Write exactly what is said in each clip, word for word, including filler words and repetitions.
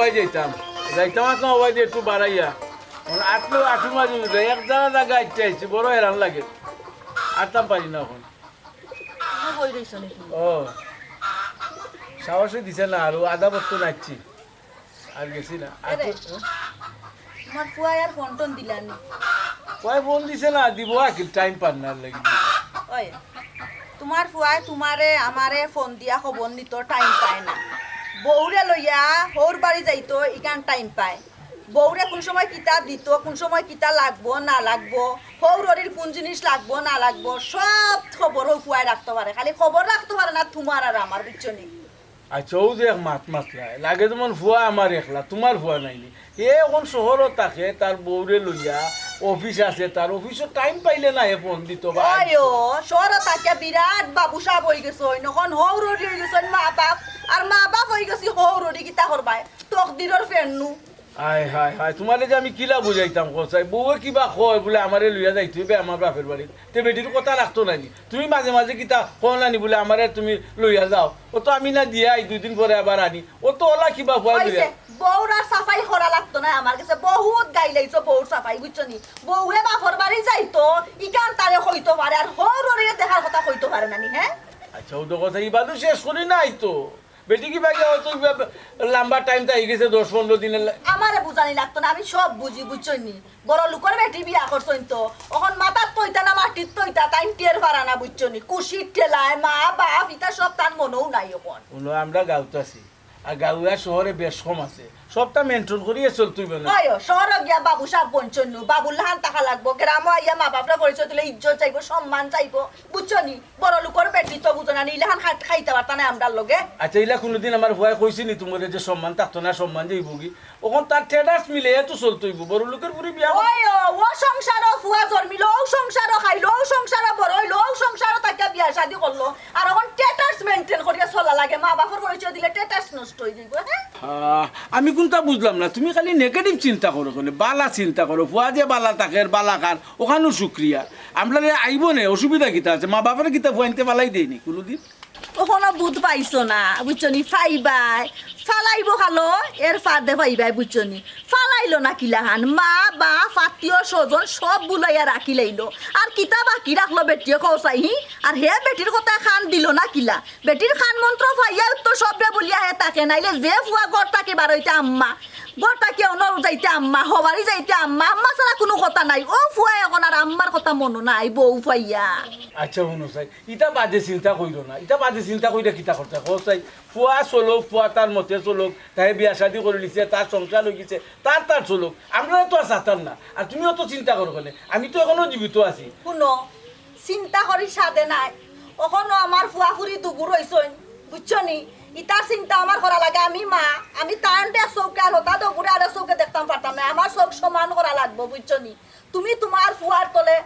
ওই যাইতাম, যাইতাম, আটলাম ওই দিয়ে একটু বাড়াইয়া। মানে আটলো আটু মাঝে উঠে এক জায়গা জায়গা আটতে আইছি, বড় হেরান লাগে। আটতাম পারি না এখন। আমার বই রইছে নাকি? ও, সাহসে দিছে না, আর ও আধা বস্তু নাচছি। আর গেছি না। আর এরে, তো, তোমার ফুয়ায় আর ফোন টোন দিলানি? ফুয়ায় ফোন দিছে না, দিব আর কি, টাইম পার না লাগি। ওই, তোমার ফুয়ায় তোমারে আমারে ফোন দিয়া খবর নিত, টাইম পায় না। বউরে লইয়া হউর বাড়ি যাইতো, ইখান টাইম পায়। বউরে কোন সময় কিতা দিত, কোন সময় কিতা লাগবো না লাগবো, হউর হরির কোন জিনিস লাগবো না লাগবো, সব খবর হউ ফুয়ায় রাখতে পারে। খালি খবর রাখতে পারে না তোমার আর আমার, বুঝছো নি? আচ্ছা, ও যে এক মাত মাতলা, লাগে যেমন ফুয়া আমার একলা, তোমার ফুয়া নাইনি। এ এখন শহরও থাকে, তার বউরে লইয়া, অফিস আছে, তার অফিসও টাইম পাইলে না, এ ফোন দিত বা ওই ও, শহরও থাকে বিরাট বাবু সাহেব হই গেছে, ওই এখন হউর হরি হই গেছে, মা বাপ, আর মা বাপ হই গেছি হউর হরি, কিতা করবায়? তকদিরর ফেরনু। আয় হায় হায়, তোমারে যে আমি কিলা বুঝাইতাম, কসাই? বউয়ে কিবা কয় বুলে আমারে লইয়া যাইতে হইবে আমার বাপের বাড়িত। তে বেটির কথা রাখতো নানি। তুমি মাঝে মাঝে কিতা কও নানি বুলে আমারে তুমি লইয়া যাও। ও তো আমি না দিয়া আই, দুই দিন পরে আবার আনি। ও তো ওলা কিবা কয় লইয়া। অইছে, বউর আর সাফাই করা লাগতো না আমার গেছে। বহুত গাইলাইছো বউর সাফাই, বুঝছো নি? বউয়ে বাপর বাড়ি যাইতো, ইখান তারে কইতো পারে, আর হউর হরিরে দেখার কথা কইতো পারে নানি, হ্যাঁ? আচ্ছা, ও তো কথা, ইবাদু শেষ করি নাই তো। বেটি কিবা গিয়া অত কিবা লম্বা টাইম তো আই গেছে, দশ পনেরো দিনের লা- আমারে বুঝানি লাগতো না, আমি সব বুঝি, বুঝছো নি? বড় লোকর বেটি বিয়া করছইন তো, অখন মাথাত থইতা না মাটিত থইতা, তাইন টের পারা না, বুঝছো নি? খুশির ঠেলায় মা বাপ ইতা সব তান মনেও নাই অখন। হুনো, আমরা গাঁওত আছি, আর গাঁও আর শহরে বেশ কম আছে, সবটা মেইনটেইন করিয়া চলতে অইবো না? ওই ও, শহরো গিয়া বাবু সাব বনছইন নু, বাবুর লাখান থাকা লাগবো, গ্রামো আইয়া মা বাপরে পরিচয় দিলে ইজ্জত যাইবো, সম্মান যাইবো, বুঝছো নি? বড় লোকর বেটি তো বুঝো না, ইলাখান খা-, খাইতা পারতা না আমরার লগে। আচ্ছা, ইলা কোনোদিন আমার ফুয়ায় কইছে নি তোমারে যে সম্মান থাকতো না, সম্মান যাইবোগি? অখন তার status মিলে এ তো চলতে অইবো, বড় লোকর ফুরি বিয়া। ওই ও, ও সংসারো ফুয়া জন্মিলো, ও সংসারো খাইলো, ও সংসারো বড় অইলো, ও সংসারো থাকিয়া বিয়া শাদি করলো, আর অখন status মেইনটেইন করিয়া চলা লাগে। মা বাপর পরিচয় দিলে status নষ্ট অই যাইবো, হ্যাঁ? আহ, আমি কুনতা বুঝলাম না, তুমি খালি নেগেটিভ চিন্তা করো কেনে, বালা চিন্তা করো, ফুয়া যে বালা থাকের, বালা খার, অখানও শুক্রিয়া। আমরারে আইবো নে, অসুবিধা কিতা আছে? মা বাপরে কিতা ফুয়াইন্তে ফালাই দেয়নি কোনোদিন? অখনো বুঝ পাইছো না, বুঝছো নি? ফাইবায়, ফালাইবো খালো, এর ফাদে ফাইবায়, বুঝছো নি? ফালাইলো না কিলাখান, মা, বাপ, আত্মীয় স্বজন সব বুলাইয়া রাখিলাইলো। আর কিতা বাকি রাখলো বেটিয়ে কও চাই, হি? আর হে বেটির কথা কান দিলো না কিলা? বেটির কান মন্ত্র ফাইয়া উত্তর সবরে বুলিয়া হে থাকে, নাইলে যে ফুয়া ঘর থাকি বারইতে আম্মা, ঘর থাকি অনো যাইতে আম্মা, হবারি যাইতে আম্মা, আম্মা ছাড়া কুনু কথা নাই। ও ফুয়া অখন আর আম্মার কথা মনো নাই, বউ ফাইয়া। আচ্ছা, হুনো চাই, ইতা বাদে চিন্তা কইরো না, ইতা বাদে চিন্তা কইরা কিতা করতায়? কও চাই, ফুয়া চলউক, ফুয়া তার মতে চলউক, তাই বিয়া শাদি করিলিছে, তার সংসার অই গেছে, তার তার চলউক, আমরারে তো আর চাতার না। আর তুমি অত চিন্তা করো কেনে? আমি তো অখনো জীবিত আছি। হুনো, চিন্তা করি সাদে নাই, অখনো আমার ফুয়া ফুরি দুগু রইছইন, বুঝছো নি? ইতার চিন্তা আমার করা লাগে, আমি মা, আমি তান এক চউখে আর হতা দুগুরে আর এক চউখে দেখতাম পারতাম না, আমার চউখ সমান করা লাগবো, বুঝছো নি? তুমি তুমার ফুয়ার তলে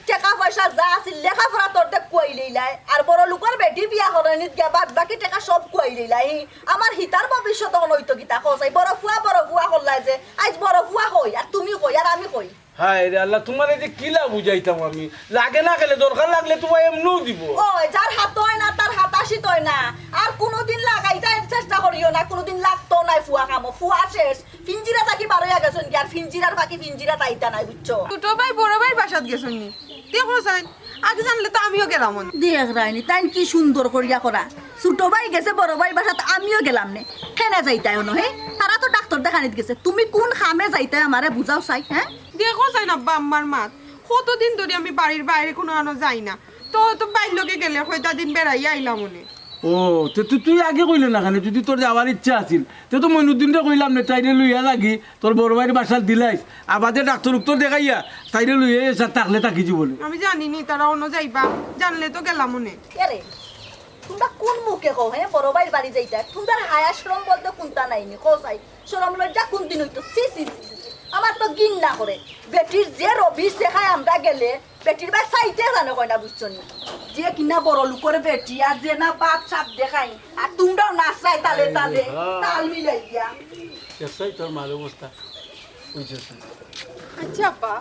টেকা পয়সা যা আছিল, লেখাপড়া তোর দেখ কুয়াই লইলাই, আর বড় লোকর বেটি বিয়া করানিত গিয়া বাদ বাকি টেকা সব কুয়াই লইলাই। আমার হিতার ভবিষ্যৎ অখন অইতো কিতা? কও চাই, বড় ফুয়া, বড় ফুয়া করলাই যে, আইজ বড় ফুয়া কই, আর তুমি কই, আর আমি কই? হায় রে আল্লাহ, তুমারে যে কিলা বুঝাইতাম আমি। লাগে না কেনে, দরকার লাগলে তুমায় এমনেও দিবো। ওই, যার হাত অয় না, তার হাতাশিত অয় না। আর কুনুদিন লাগাইতায় চেষ্টা করিও না, কুনুদিন লাগতো নায় ফুয়া কামো, ফুয়া শেষ। ফিঞ্জিরা থাকি বারইয়া গেছইন গি, আর ফিঞ্জিরার ফাকি ফিঞ্জিরাত আইতা নায়, বুঝছো? ছোট ভাই বড় ভাইর বাসাত গেছইন নি? দেখো চাইন, আগে জানলে তো আমিও গেলাম অনে। দেখ রাইনি, তাইন কি সুন্দর করিয়া করা। ছোট ভাই গেছে বড় ভাইর বাসাত, আমিও গেলাম নে। কেনে যাইতায় অনো, হে? তারা তো ডাক্তর দেখানিত গেছে। তুমি কুন কামে যাইতায় আমারে বুঝাও চাই, হে? দেখো চাইন আব্বা আম্মার মাত। কতদিন ধরি আমি বাড়ির বাইরে কুনু আনো যাই না। তো, তো ভাইর লগে গেলে কয়টা দিন বেড়াইয়া আইলাম অনে। ও, তে তু-, তুই আগে কইলে না কেনে? যুদি তোর যাওয়ার ইচ্ছা আছিল, তে তো মইনুদ্দিনরে কইলাম নে, তাইরে লইয়া যাগি, তোর বড় ভাইর বাসাত দিলাইস। আবাদে ডাক্তর উক্তর দেখাইয়া, তাইরে লইয়া এসে থাকলে থাকি জীবনে। আমি জানি নি তারা অনো যাইবা, জানলে তো গেলাম অনে। এরে, তুমরা কুন মুখে কও, হে, বড় ভাইর বাড়ি যাইতায়? তুমরার হায়া শরম বলতে কুনতা নাই নি, কও চাই। শরম লজ্জা কুনদিন অইতো? ছি, ছি, ছি, ছি, ছি। আমার তো ঘিন্না করে। বেটির যে রবিশ দেখায় আমরা গেলে, বেটির বায় চাইতে জানে কয় না, বুঝছো নি? যে কিনা বড় লোকর বেটি, আর যে না বাপ সাপ দেখায়, আর তুমরাও নাচরায় তালে তালে, হ্যাঁ। তাল মিলাই গিয়া। দেখছই তোর মার অবস্থা, বুঝছস না? আচ্ছা আব্বা,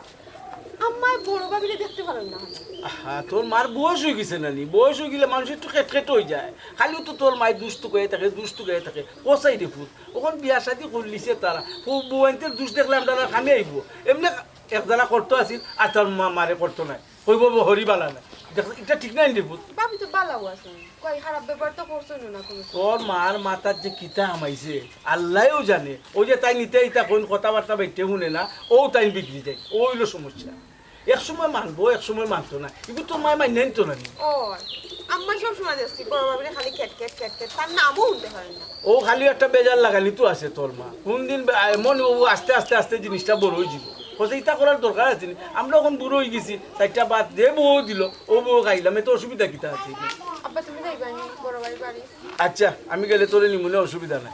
আম্মায় বড় ভাবিরে দেখতে পারইন না। আহা, তোর মার বয়স অইগেছে না নি? বয়স অইগেলে মানুষ একটু খেটখেট অইযায়। খালিউ তো তোর মায় দুষ তুকাইয়া থাকে, দুষ তুকাইয়া থাকে। কসাই রে পুত, অখন বিয়া শাদি করিলিছে তারা। বউ, বউয়াইন্তর দুষ দেখলে আমরার কামে আইবো? এমনে একদালা করতো আছিল, আর তোর মা, মারে করতো নায়। কইবো, "বউ হরি বালা নায়।" দেখ, ইটা ঠিক নায় রে পুত। ভাবি তো বালাউ আছইন। কই, খারাপ ব্যবহার তো করছইন না কুনু সময়। তোর মার মাথাত যে কিতা হামাইছে, আল্লায়উ জানে। অউ যে তাইন ইতা ইতা কইন, কথাবার্তা বাইটে হুনে না, অউ তাইন বিগড়ি যাইন, অউ অইলো সমস্যা। এক সময় মানবো, এক সময় মানতো না। ইগু তোর মায় মাইন্না নিতো না নি? ও, আম্মায় সব সময় দেখছি, বড় ভাবিরে খালি খ্যাট খ্যাট খ্যাট খ্যাট, তার নামও হুনতে পারইন না। অউ খালি একটা বেজার লাগানি তো আছে তোর মা। কুনদিন বে-, এমন অউ আস্তে আস্তে আস্তে জিনিসটা বড় অইযিবো। কইছে, "ইতা করার দরকার আছে নি? আমরা অখন বুড়া অইগেছি, চাইরটা ভাত যে বউ দিলো, অউ বউ খাইলাম, এতে অসুবিধা কিতা আছে?" আব্বা, তুমি যাইবা নি বড় ভাইর বাড়ি? আচ্ছা, আমি গেলে তোরে নিমুনে, অসুবিধা নাই।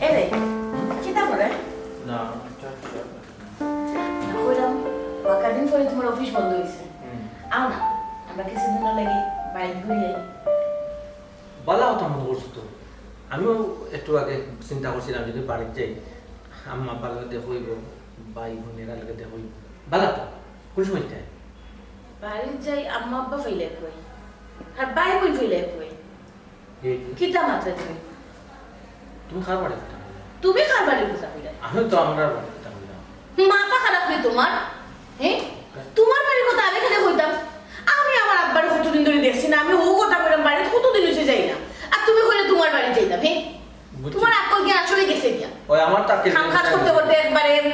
এরে, কিতা করে? না, আচ্ছা, আচ্ছা। না, কইলাম, বাক্কা দিন পরে তুমার অফিস বন্ধ অইছে। হুম। আও না, আমরা কিছুদিনর লাগি বাড়িত ঘুরি আই। বালা কথা মনো করছো তো। আমিও একটু আগে চিন্তা করছিলাম যদি বাড়িত যাই, আম্মা আব্বার লগে দেখা অইবো, ভাই বোনেরার লগে দেখা অইবো। বালা তো, কুন সময় যাই? বাড়িত যাই, আম্মা আব্বা ফাইলে কই? আর ভাই বোন ফাইলে কই? এই যে। কিতা মাতরায় তুমি? তুমি কার বাড়ির কথা কইলা? তুমি কার বাড়ির কথা কইলা? আমি তো আমরার বাড়ির কথা কইলাম। মাথা খারাপ নি তুমার? হে? তুমার বাড়ির কথা আমি কেনে কইতাম? আমি আমার আব্বারে কতদিন ধরি দেখছি না, আমি অউ কথা কইলাম, বাড়িত কতদিন অইছে যাই না। আর তুমি কইলে তুমার বাড়িত যাইতাম, হে? বুঝছি। তুমার আক্কল জ্ঞান আসলে গেছে গিয়া। ওই আমার তো আক্কেল কাম কাজ জ্ঞান করতে করতে একবারে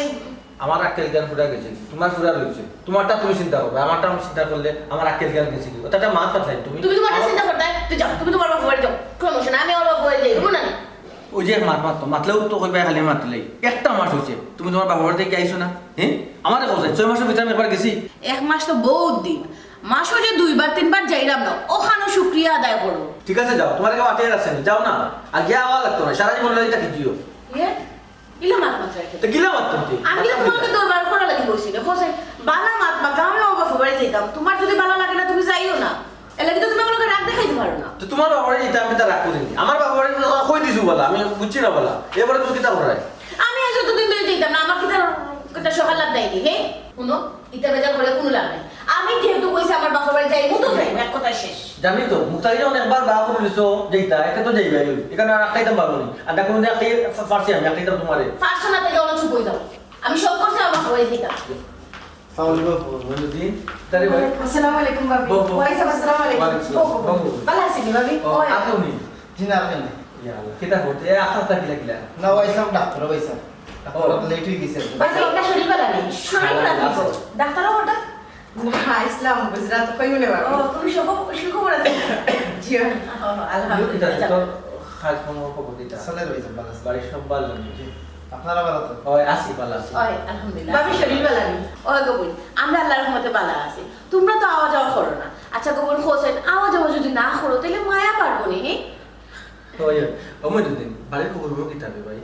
আমার আক্কেল জ্ঞান ফুরা গেছে, তুমার ফুরা রইছে। তুমারটা তুমি চিন্তা করবে, আমারটা আমি চিন্তা করলে আমার আক্কেল জ্ঞান গেছে কি? ওটা একটা মাত মাতলাই তুমি। তুমি তুমারটা চিন্তা করতায়, তুই যাও, তুমি তুমার বাপর বাড়ি যাও, কুনু সমস্যা নাই, আমি আমার বাপর বাড়ি যাই, বুঝো না? ওই যে মাত মাত, মাতলেউ তো কইবায় খালি মাতলাই। একটা মাস অইছে, তুমি তুমার বাপর বাড়ি থাকি আইছো না, হে? আমারে কও চাইন, ছয় মাসর ভিতরে আমি একবার গেছি? এক মাস তো বউত দিন, মাসো যে দুইবার তিনবার যাইরাম না, অখানও শুকরিয়া আদায় করো। ঠিক আছে যাও, তুমারে কেউ আটিয়া রাখছে নি, যাও না, আর গিয়া আওয়া লাগতো না, সারা জীবন লাগি থাকি দিও। ইয়ে? ইলা মাত মাতরায় কেনে? তে কিলা মাত মাতরায়? আমি কিলা তুমার লগে দরবার করার লাগি বইছি নি? কও চাইন, বালা মাত মাতরায়, আমি আমার বাপর বাড়ি যাইতাম। তুমার যদি বালা লাগে না, তুমি যাইও না। এর লাগি তো তুমি আমার লগে রাগ দেখাইতে পারো না। তো তুমার বাপর বাড়ি যাইতাম, আমি তো রাগ করি নি। আমার বাপর বাড়ি তো কই দিছু বালা, আমি বুঝছি না বালা। এরপরে তুমি কিতা করায়? আমি আজ অতদিন ধরি যাইতাম না, আমার কিতা, কিতা সকাল লাগ দেয়নি, হে? হুনো, ইতা বেজার করে কুনু লাভ নাই। আমি যেহেতু কইছি আমার বাপর বাড়ি যাইমু তো যাইমু, এক কথায় শেষ। জানি তো, মুক্তারি যখন একবার বাপ বলিছো যাইতা, এতে তো যাইবায়। এখানে আর আটকাইতাম পারবো নি। আর ডাকুন দিয়ে আটকাই ফা-, ফারছি আমি, আটকাইতাম তুমারে। ফারছো না, তাইলে অনো চুপ অই যাও। আমি সব করছি আমার বাপর বাড়ি যাইতাম। সালাম আলাইকুম, মইনুদ্দিন। তারে ভাই। আসসালামু আলাইকুম, ভাবি। বউ, বউ। ওয়াইস সাহেব, আসসালামু আলাইকুম। ওয়ালাইকুম আসসালাম। বউ, বউ। বউ, বউ। ভালা আছইন নি, ভাবি? ও, ওই। আপনি? জি না, আপনি? ইয়া আল্লাহ, কিতা করতে? এ, আপনার তা কিলা কিলা? না, ওই সাহেব ডাক্তার, ওই সাহেব। ও। ডাক্তার লেট অই গেছে। ভাই, আপনার শরীর ভালা নি? শরীর খারাপ নি? ডাক্তারও হঠাৎ? না, ইসলাম, গুজরাট, কই মনে ও, বাবা? তুমি সুখ-, সুখবর আছে? জি, ও, আলহামদুলিল্লাহ। কিতা, তোর কাজ কর্ম খবর কিতা? চলে রয়েছে, ভালো আছে। বাড়ির সব ভালো নি? জি। আপনারা ভালো তো? ওই, আছি, ভালো আছি। ওই, আলহামদুলিল্লাহ। ভাবি শরীর ভালা নি? ওই গো বইন, আমরা আল্লাহর রহমতে ভালা আছি। তুমরা তো আওয়া যাওয়া করো না। আচ্ছা গো বইন, হোসেন, আওয়া যাওয়া যদি না করো, তাইলে মায়া বাড়বো নি, হে? ওই, ওই, ও মইনুদ্দিন, বাড়ির খবর বড় কিতা বে ভাই?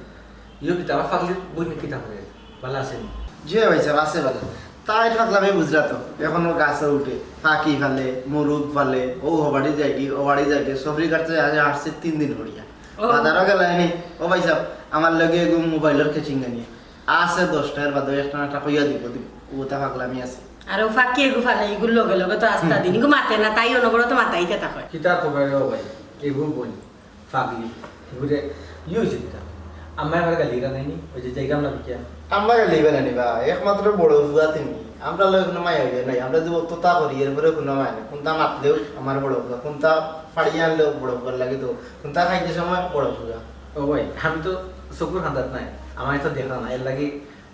ইয়ো কিতা, আমার পাগলির বইন কিতা করে? ভালা আছে নি? জি ভাই সাহেব, আছে ভালা। তাই পাগলামি বুঝরা তো, এখনো গাছে উঠে, পাখি ফালে, মুরুগ ফালে, ও হবাড়ি যায়গি, ও বাড়ি যায়গি, সবরি কাটতে আজ আসছে তিন দিন হরিয়া। ও। বাজারও গেলায়নি। ও ভাই সাহেব, আমার লগে এগু মোবাইলর কেচিং আনিয়া। আছে দশটা, এর বাদে একটা না একটা কইয়া দিব, দিব। ও তা পাগলামি আছে। আর ও ফাঁকি এগু ফালে, এগুর লগে লগে তো আস্তা হুম। দিন। এগু মাতে না, তাই অনবরত মাতাইতে থাকে। কিতা খবর রে ও ভাই? এগু বই, পাগলি। ঘুরে, ই হইছে কিতা? আম্মায় আমার গালি গালাইনি, ওই যে যাইরাম না বিকিয়া। আম্মা গালি বেলানি বা, একমাত্র বড় ফুয়া তুমি। আমরা লগে কোনো মায়া হইয়া নাই, আমরা যে অত তা করি, এরপরে কোনো মায়া নাই। কোনটা মাতলেও আমার বড় ফুয়া, কোনটা ফাড়িয়ে আনলেও বড় ফুয়ার লাগে তো, কোনটা খাইতে সময় বড় ফুয়া। ও ভাই, আমি তো চকুর কান্দাত নাই, আমারে তো দেখরা না, এরলাগি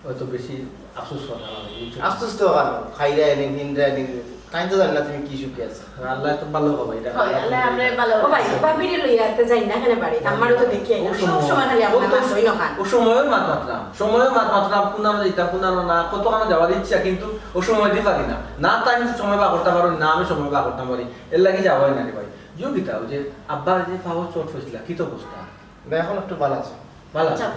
অত বেশি আফসোস করা লাগে, বুঝছো? আফসোস তো কারণ খাইরা এনে, নিনরা এনে, তাইন তো জানে না তুমি কি সুখে আছো। আল্লায় তো ভালা পাবা, ইটা হয়, আল্লায় আমরারে ভালা ও ভাই, ভাবিরে লইয়া আনতে যাই না কেনে বাড়িত? আমারও তো দেখিয়াই না, সব সময় খালি আপনার মাতই না খান। ও সময়ও মাত মাতরাম, সময়ও মাত মাতরাম, কুনানো যাইতাম, কুনানো না, কত কানো যাওয়ার ইচ্ছা, কিন্তু ও সময় দি পারি না। না তাইন সময় বার করতা পারইন, না আমি সময় বার করতাম পারি, এরলাগি যাওয়া অয় না রে ভাই। ইও কিতা, ওই যে আব্বার যে পাওর চোট অইছিলা, কিতা অবস্থা? না, এখন একটু ভালা আছে। ভালা? আচ্ছা,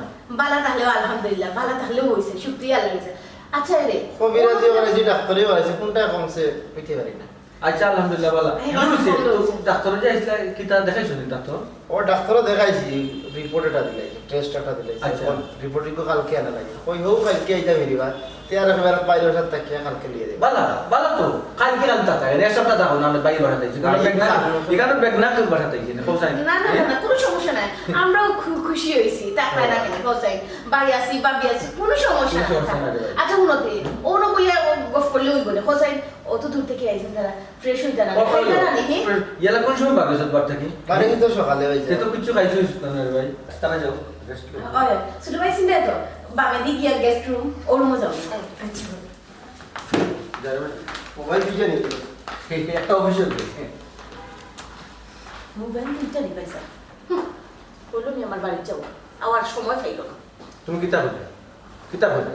ভালা তাইলে আলহামদুলিল্লাহ, ভালা তাইলে অইছে, শুকরিয়া আল্লাহর কাছে। আচ্ছা রে, কবিরাজি করাইছি, ডাক্তারি করাইছি, কুনটায় কমছে কইতে পারি না। আচ্ছা, আলহামদুলিল্লাহ, ভালা। এই কি অইছে? ভালা তো অইছে। ডাক্তারো যে আইছিলা, কিতা দেখাইছো নি ডাক্তার? ও ডাক্তারও দেখাইছি, রিপোর্ট এটা দিলাইছি, টেস্ট এটা দিলাইছি। আচ্ছা। এখন রিপোর্ট ইগু কালকে আনা লাগে। কই হউ কালকে আইতা ফিরিবার, তে আর একবার বাইরে বাসাত থাকিয়া কালকে লিয়ে দেব। ভালা, ভালা তো। কালকে কাল থাকা, এক সপ্তাহ থাকো, না ভাই বাসাত আইছি। কারণ ভাই, বেগনা, ভাই। এখানে বেগনা কেউ বাসাত আইছি না, কোথায়? না না না না, কোনো সমস্যা নাই, আমরাও খু- খুশি অইছি। তা তাই না কেনে, হোসেন? ভাই আছি, ভাবি আছি, কোনো সমস্যা কোনো নাই। সমস্যা নাই রে ভাই। আচ্ছা, হুনো তে, অনো বইয়া ও গফ করলে অইবো না, হোসেন? অত দূর থাকি আইছইন তারা, ফ্রেশ অইতা না, ও, খাইতা না নি? হে? ইয়ালা কোন সময় বাড়ি আইছো বাড়ি থাকি? বাড়ি তো সকালে অইছে। সে তো কিচ্ছু খাইছো না রে ভাই। তারা যাও, রেস্ট করো। ওই, ছোট ভাই চিন্তা তো, বামে দি গিয়া গেস্ট রুম, ওর রুমে যাও। যাও রে ভাই। মোবাইল দুইটা নিয়ে গেল। একটা অফিসিয়াল। মোবাইল দুইটা নিবাই স্যার। হুম, বললো নি আমার বাড়িত যাও, আওয়ার সময় পাইল না। তুমি কিতা কইলা? কিতা কইলা?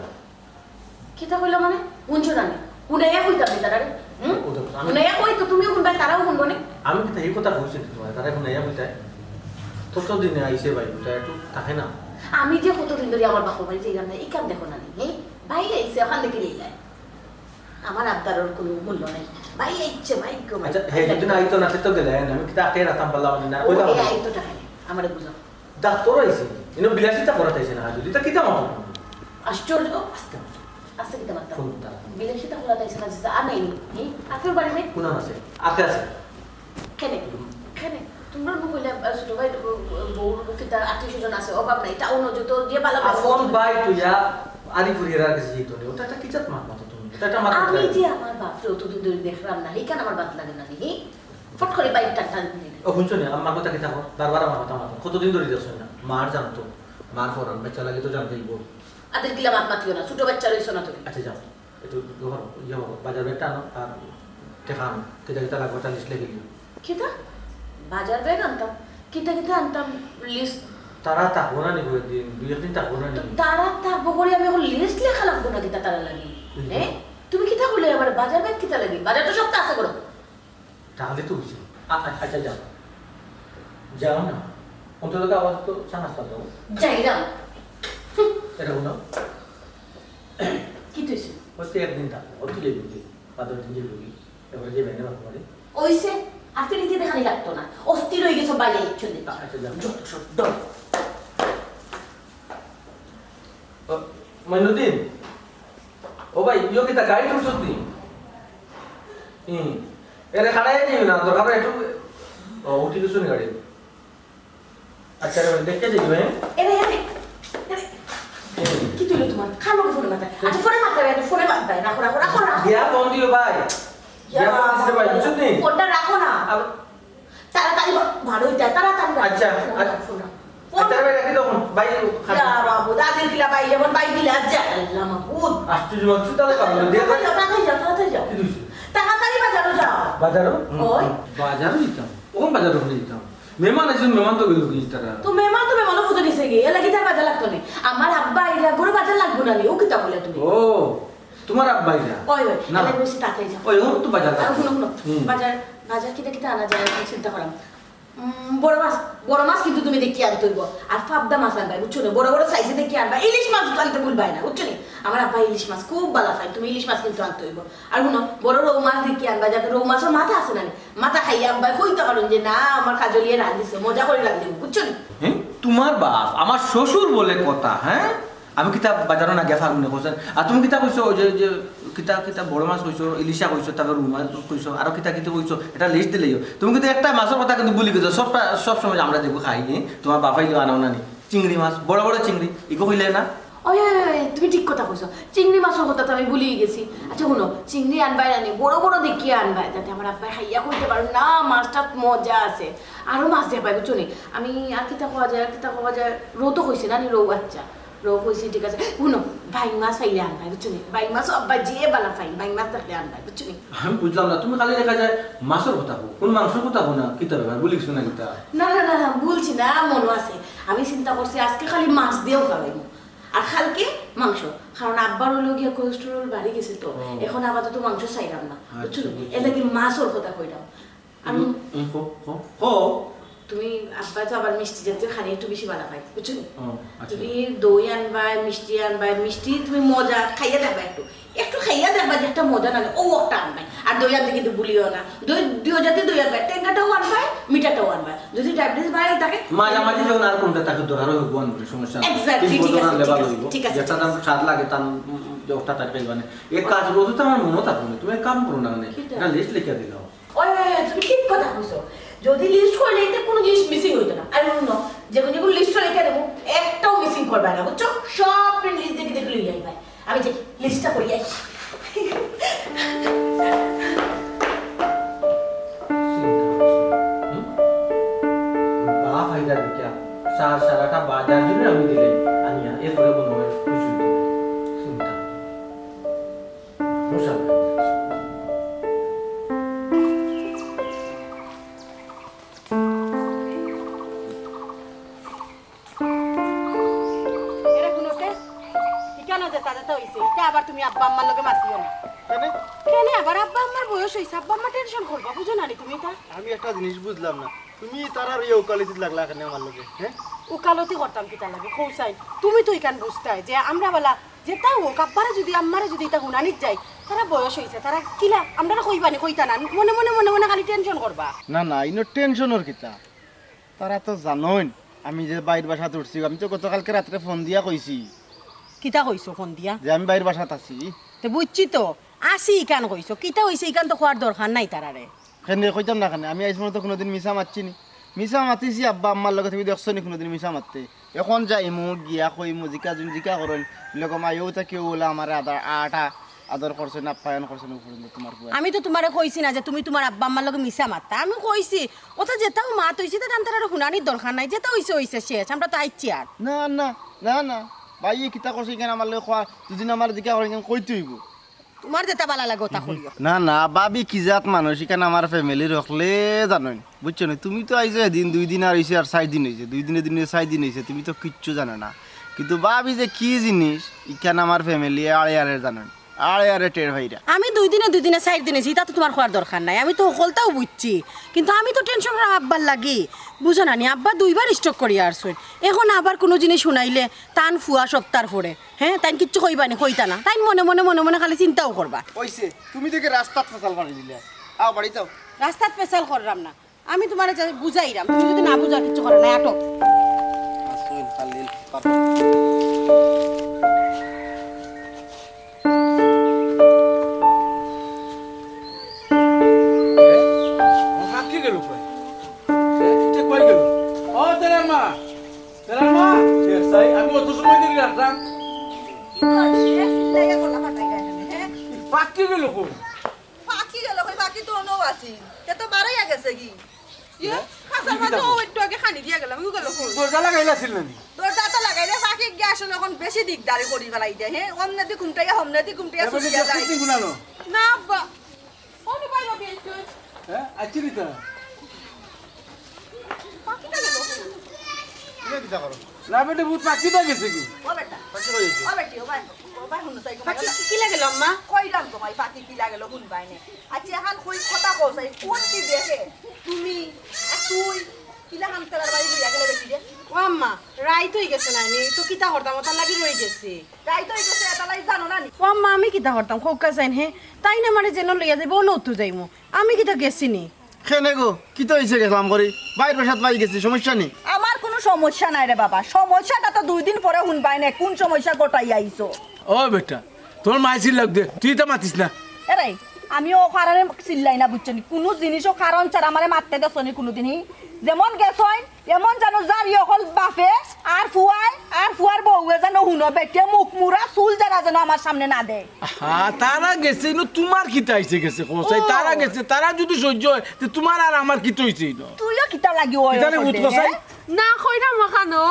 কিতা কইলা মানে? হুনছো না নি? হুনাইয়া কইতাম নি তারারে? হুম? ও তো আমি হুনাইয়া কই তো তুমিও হুনবায়, তারাও হুনবো নি? আমি কিতা এই কথা কইছি নি তোমার? তারা এখন আইয়া বুঝায়। তত দিনে আইছে ভাই, বুঝায় একটু থাকে না। আমি যে কতদিন ধরি আমার বাপর বাড়ি যাইলাম না, ইখান দেখো না নি, হ্যাঁ? ভাই আইছে, ওখান দেখি নিলাই। আমার আবদারর কোনো মূল্য নাই। ভাই আইছে, ভাই গো, ভাই। আচ্ছা, হে যদি না আইতো না, সে তো গেলে না। আমি কিতা আটকে রাখতাম পারলাম না, ও, কইলাম এই না। আইতো টাকা নেই, আমারে বুঝাও। ডাক্তারও আইছে, ইনো বিলাসিতা করাত আইছে না, যদি তা কিতা মাতো? আশ্চর্য। আস্তে, আস্তে কিতা মাততাম? ফোন তারা। বিলাসিতা করাত আইছে না, যে আর নাই নি, হ্যাঁ? আখের বাড়ি নাই? কোন আছে? আটকে আছে। কেনে? কেনে? তোমরা নু কইলে, আহ, ছোট ভাই, বউ, বউ, কিতা আত্মীয় স্বজন আছে, অভাব নাই, টাউন যত দিয়ে বালা বালা আপন ভাই তুইয়া আরি ফুরিয়ার আর কিছু যেত নেই। ওটা একটা কিজাত মাত মাতো তুমি? ওটা একটা মাত আমি মাতো। যে আমার বাপরে অতদিন ধরে দেখলাম না, এইখান আমার বাদ লাগে না নি, হ্যাঁ? ফট করে বাইক টান টান দিয়ে দেয়। ও, শুনছো নি? আমার কথা কিতা কর? বারবার আমার কথা মাতো। কতদিন ধরে দেখছো না? মার জানতো। মার ফরান, বাচ্চা লাগে তো জানতেই বল। আদের গিলা মাত মাতিও না, ছোট বাচ্চা রইছো না তুমি। আচ্ছা, যাও। একটু ইয়ে করো, ইয়ে করো, বাজার ব্যাগটা আনো আর টেকা আনো। কিতা কিতা লাগবে, একটা লিস্ট লেখি লিও। কিতা? বাজার ব্যাগ আনতাম, কিতা কিতা আনতাম, লিস্ট। তারা থাকবো না নি কয়েকদিন, দুই একদিন থাকবো না নি? তো তারা থাকবো করে আমি এখন লিস্ট লেখা লাগবো না কিতা তারা লাগি? হুম। হ্যাঁ? তুমি কিতা করলে আবার বাজার ব্যাগ কিতা লাগি? বাজার তো সপ্তাহ আছে করো। তাহলে তো বুঝি। আ-, আ-, আচ্ছা, যাও। যাও না। অন্তত আবার তো চা নাস্তা দাও। যাইলাম। এটা হলো, কি তুইছে? ওই তো একদিন থাকবো, ওই তো যাইবি, বাজার দিন যাইবি, এবার যাইবে না বাপরে। ওইছে, আর ফিরিতে দেখানি লাগতো না। অস্থির হয়ে গেছো বাইরে ইচ্ছুন দিতা। আচ্ছা, যাও। যত সব ডর। ও, মইনুদ্দিন, ও ভাই, ইয়ো কিতা গাড়ি তুলছত নি? হুম। এরে খাড়াই দিও না, দরকার হয় একটু, ও, উঠি গেছো নি গাড়ি? আচ্ছা, রে, দেখতে যাইও, হ্যাঁ? এরে, এরে, এরে। কি তুইলো তোমার? খালো ফোনে মাথা। আচ্ছা, ফোনে মাথা, আচ্ছা, ফোনে মাথা। রাখো, রাখো, রাখো, রাখো। দিয়া ফোন দিও ভাই। দিয়া ফোন দিছে ভাই, বুঝছো নি? ফোনটা রাখো না। আর তাড়াতাড়ি বা-, বারো হইতে, তাড়াতাড়ি বারো। আচ্ছা, ফোন আচ্ছা। রাখো, ফোন রাখো। আচ্ছা, ভাই, রাখি তখন। ভাই, ইয়া বাবু, দাদির কিলা ভাই যেমন ভাই দিলে আজ যা। আল্লাহ মাবুদ। আশ্চর্য, মাত্র তাহলে কাম করে দিয়া তাড়াতাড়ি যাও, তাড়াতাড়ি যাও, তাড়াতাড়ি যাও। কি দিছে? তাড়াতাড়ি বাজারো যাও। বাজারো? ওই। বাজারো? হুম, ওই। হুম। বাজারো নিতাম। ওখান বাজারো নিতাম। মেহমান আইছইন, মেহমান তো গেল কি তারা? তো মেহমান তো মেহমানও ফুটে গেছে গিয়ে। এর লাগি তার বাজার লাগতো না। আমার আব্বা আইরা, গরু বাজার লাগবো না নি। ও কিতা বলে তুমি? ও, তোমার আব্বা আইরা? ওই, ওই। না। এর লাগি বেশি তাড়াতাড়ি যাও। ওই, ওখান তো বাজার আর লাগতো। হুনো, হুনো। হুম। বাজার, বাজার কিতা কিতা আনা যায়, এখন চিন্তা করাম। উম, বড় মাছ, বড় মাছ কিন্তু তুমি দেখি আনতে হইব। আর পাবদা মাছ আনবায়, বুঝছো নি? বড় বড় সাইজে দেখি আনবা। ইলিশ মাছ তো আনতে ভুলবায় না, বুঝছো নি? আমার আব্বা ইলিশ মাছ খুব ভালা পায়, তুমি ইলিশ মাছ কিন্তু আনতে হইব। আর হুনো, বড় রৌ মাছ দেখি আনবা, যাতে রৌ মাছর মাথা আছে না নি? মাথা খাইয়া আব্বায় কইতা পারইন যে, "না, আমার কাজলিয়ে রান্ধিছে, মজা করি রান্ধিব", বুঝছো নি? হ্যাঁ? তোমার বাপ, আমার শ্বশুর বলে কথা, হ্যাঁ? আমি কিতা বাজারো না গিয়া ফারমু নি কইছইন? আর তুমি কিতা কইছো, ওই যে, যে, কিতা, কিতা বড় মাছ কইছো, ইলিশা কইছো, তারপর রুই মাছ কইছো, আরো কিতা কিতা কইছো, এটা লিস্ট দিলাইও। তুমি কিন্তু একটা মাছর কথা কিন্তু ভুলি গেছো, সবটা, সব সময় আমরা যেগু খাই, হ্যাঁ? তোমার বাপ আইলে আনাও না নি। চিংড়ি মাছ, বড় বড় চিংড়ি, ইগু কইলে না? ওই, ওই, ওই, ওই, তুমি ঠিক কথা কইছো। চিংড়ি মাছর কথা তো আমি ভুলিয়া গেছি। আচ্ছা, হুনো, চিংড়ি আনবায় না নি, বড় বড় দেখিয়া আনবায়, যাতে আমার আব্বায় খাইয়া কইতা পারইন, "না, মাছটাত মজা আছে।" আরো মাছ দেখাইবায়, বুঝছো নি? আমি আর কিতা কওয়া যায়, আর কিতা কওয়া যায়, রউ তো কইছি না নি, রউ, আচ্ছা। রউ কইছি, ঠিক আছে। হুনো, বাইং মাছ পাইলে আনবায়, বুঝছো নি? বাইং মাছও আব্বায় যে বালা পাইন, বাইং মাছ দেখলে আনবায়, বুঝছো নি? আমি বুঝলাম না, তুমি খালি দেখা যায় মাছর কথা কও, কুনু মাংসর কথা কও না, কিতা ব্যাপার, ভুলি গেছো না কিতা? না, না, না, না, ভুলছি না, মনো আছে। আমি চিন্তা করছি আজকে খালি মাছ দিয়াউ খাওয়াইমু। আর কালকে মাংস, কারণ আব্বার অইলো গিয়া cholesterol বাড়ি গেছে তো, ও। এখন আপাতত মাংস চাইরাম না, আচ্ছা, বুঝছো নি? বুঝছি। এর লাগি মাছর কথা কইরাম। আমি হুম, হুম, কও, কও, কও। তুমি আব্বা তো আবার মিষ্টি জাতীয় খানি একটু বেশি বালা পাইন, বুঝছো নি? ও, আচ্ছা। তুমি দই আনবায়, মিষ্টি আনবায়, মিষ্টি তুমি মজা খাইয়া দেখবায় একটু, একটু খাইয়া দেখবায় যে একটা মজা নানি, অউ একটা আনবায়। আর দই আনতে কিন্তু ভুলিও না, দই দুই জাতীয় দই আনবায়, টেঙ্গাটাও আনবায়, মিঠাটাও আনবায়। যদি diabetes বাড়াই থাকে, মাঝামাঝি যখন আর কুনটা থাকে দরকার অয়, অউ আনবায়, সমস্যা নাই। Exactly, ঠিক আছে, ঠিক আছে, ঠিক আছে, যেটা ঠিক আছে। তার স্বাদ লাগে, তার, উম, উম, যে ওটা তার খাইবা না। এক কাজ করো, তো আমার মনো থাকবো না, তুমি এক কাম করো না, মানে, কিতা? একটা list লিখিয়া দিলাও। ওই, ওই, ওই, তুমি ঠিক কথা কইছো। যদি list করলে এতে কুনু জিনিস missing অইতো না। আর হুনো, যেগুন যেগুন list লিখিয়া দেবো, একটাও missing করবায় না, বুঝছো? সব list দেখি দেখি লইয়া আইবায়। আমি যে listটা করি আই। চিন্তা করছি। হুম? বাপ হায়দার বিকা, সার সারাটা বাজার জুড়ে আমি দিলে, আনিয়া, এরপরে মনে হয় খুশি হইতো। চিন্তা। মানুষ আর এরা হুনো তে, ইখানো যেতা যেতা অইছে, ইতা আবার তুমি আব্বা আম্মার লগে মাতিও না। কেনে? কেনে আবার? আব্বা আম্মার বয়স অইছে, আব্বা আম্মা tension করবা, বুঝো না নি তুমি ইতা? আমি একটা জিনিস বুঝলাম না, তুমি তারার ইয়ে ওকালতিত লাগলা কেনে আমার লগে, হ্যাঁ? ওকালতি করতাম কিতার লাগি, কও চাইন? তুমি তো ইখান বুঝতায় যে আমরা বালা যেতা অউক, আব্বারে যুদি আম্মারে যুদি ইতা হুনানিত যাই, তারার বয়স অইছে, তারা কিলা আমরারে কইবা নি, কইতা না, মনে মনে মনে মনে খালি tension করবা। না, না, ইনো tensionর কিতা? তারা তো জানইন আমি যে বাইর বাসাত উঠছি, আমি তো গতকালকে রাত্রে ফোন দিয়া কইছি। কিতা কইছো ফোন দিয়া? যে আমি বাইর বাসাত আছি। তে বুঝছি তো, আছি ইখান কইছো। কিতা অইছে ইখান তো কওয়ার দরকার নাই তারারে। কেনে কইতাম না কেনে? আমি আইজ পর্যন্ত কুনুদিন মিছা মাতছি নি? মিছা মাতিছি আব্বা আম্মার লগে, তুমি দেখছো নি কুনুদিন মিছা মাততে? এখন যাইমু, গিয়া কইমু, জিকা জুন জিকা করইন, লগে মাইও তা কেউ অইলা আমারে আদা-, আটা আদর করছইন, আপ্যায়ন করছইন, ও পর্যন্ত তোমার পুয়া। আমি তো তোমারে কইছি না যে তুমি তোমার আব্বা আম্মার লগে মিছা মাততা। আমি কইছি, ওটা যেতাও মাত অইছে, তা তান তারারে হুনানির দরকার নাই, যেতা অইছে অইছে শেষ, আমরা তো আইছি আর। না, না, না, না, ভাইয়ে কিতা করছে ইখান আমার লগে কওয়া, দুদিন আমার দিকে করে ইখান কইতে অইবো। তোমার যেতা বালা লাগে ওটা করিও। না, না, ভাবি কি জাত মানুষ, ইখান আমার familyর হকলে জানইন, বুঝছো নি? তুমি তো আইছো এদিন, দুই দিন আর অইছে আর চাইর দিন অইছে, দুই দিনে দিনে চাইর দিন অইছে, তুমি তো কিচ্ছু জানো না। কিন্তু ভাবি যে কি জিনিস, ইখান আমার family আড়ে আড়ে জানইন, আড়ে আড়ে টের পাইরা। আমি দুই দিনে দুই দিনে চাইর দিন অইছে, ইতা তো তোমার কওয়ার দরকার নাই, আমি তো হকলতাউ বুঝছি, কিন্তু আমি তো tension করাম আব্বার লাগি, বুঝো না নি? আব্বা দুইবার stroke করিয়া আরছইন, এখন আবার কুনু জিনিস হুনাইলে তান ফুয়া সপ্তাহর পরে, হ্যাঁ, তাইন কিচ্ছু কইবা নি, কইতা না। তাইন মনে মনে মনে মনে খালি চিন্তাও করবা। অইছে, তুমি দেখি রাস্তাত ফেসাল পারি দিলে। আও, বাড়ি যাও। রাস্তাত ফেসাল কররাম না। আমি তোমারে যা বুঝাইরাম, তুমি যুদি না বুঝার কিচ্ছু করো না, আটো। আসুন, খালিল, পাপা। এ, আমার ফাঁকি গেল কই? এ, এটা কই গেল? ও, তেরার মা! তেরার মা! এ, সাই, আমি অত সময় ধরে রাখলাম। কি করছে? চিল্লাইয়া গলা ফাটাই গেল, হ্যাঁ? এই ফাঁকি গেল কই? ফাঁকি গেল কই? ফাঁকি তো অনো আছি। তে তো বারইয়া গেছে কি? ইয়ে, হ্যাঁ? খাঁচার মাঝে ও একটু আগে খানি দিয়া গেলাম, ও গেল কই? দরজা লাগাইলা ছিল না নি? দরজা তো লাগাইলে ফাঁকি গিয়া আসলে এখন বেশি দিকদারি করি ফেলাই দেয়, হ্যাঁ? অমনেদি ঘুমটাইয়া, হমনেদি ঘুমটাইয়া এবার ছুটিয়া যায়। দশ দিন গুনানো। না আব্বা, অনু ভাই রবি একটু। হ্যাঁ? আচ্ছা নি তো। ফাঁকিটা গেল কই? তুমি কিতা করো? না বেটা, ভূত ফাঁকি তো গেছে কি? ও বেটা। ফাঁকি হয়ে গেছে। ও বেটি, ও ভাই, ও ভাই, হুনো চাই, ফাঁকি কি, কি লাগে আম্মা? কইলাম তোমায় ফাঁকি কি লাগে, হুনবায় নে। আচ্ছা, এখন কই কথা কও চাই, কোন কি দেখে? তুমি, আর তুই, কিলা হাম খেলার বাড়ি লইয়া গেলে বেটি রে? ও আম্মা, রাইত অই গেছে না নি? তো কিতা করতাম, ওটার লাগি রই গেছে। রাইত অই গেছে, এটা লাই জানো না নি? ও আম্মা, আমি কিতা করতাম? খোকা চাইন হে, তাইন আমারে যেন লইয়া যাইবো, অনো তো যাইমু। আমি কিতা গেছি নি? কেনে গো, কিতা অইছে গেছলাম করি? বাইর বাসাত বাই গেছি, সমস্যা নি? আমার কুনু সমস্যা নাই রে বাবা, সমস্যাটা তো দুই দিন পরে হুনবায় নে, কোন সমস্যা ঘটাই আইছো? ও বেটা, তোর মায় চিল্লাউক দে, তুই তো মাতিস না। এরে, আমি ও কারণে চিল্লাই না, বুঝছো নি? কুনু জিনিসও কারণ ছাড়া আমারে মাততে দেছো নি কুনুদিনই। যেমন গেছইন, এমন জানো যার ইয়ে হকল বাপে, আর ফুয়ায়, আর ফুয়ার বউয়ে যেন হুন তো বেটিয়ে মুখ মুড়া চুল যারা যেন আমার সামনে না দেয়। হ্যাঁ, তারা গেছে, ইনো তুমার কিতা অইছে গেছে, কও চাই, ও। তারা গেছে, তারা যুদি সইজ্য অয়, তে তুমার আর আমার কিতা অইছে ইনো? তুইও কিতা লাগি অয় কিতা রে, অয় বুঝ করতে, কও চাই? হ্যাঁ? না, কইরাম অখানো,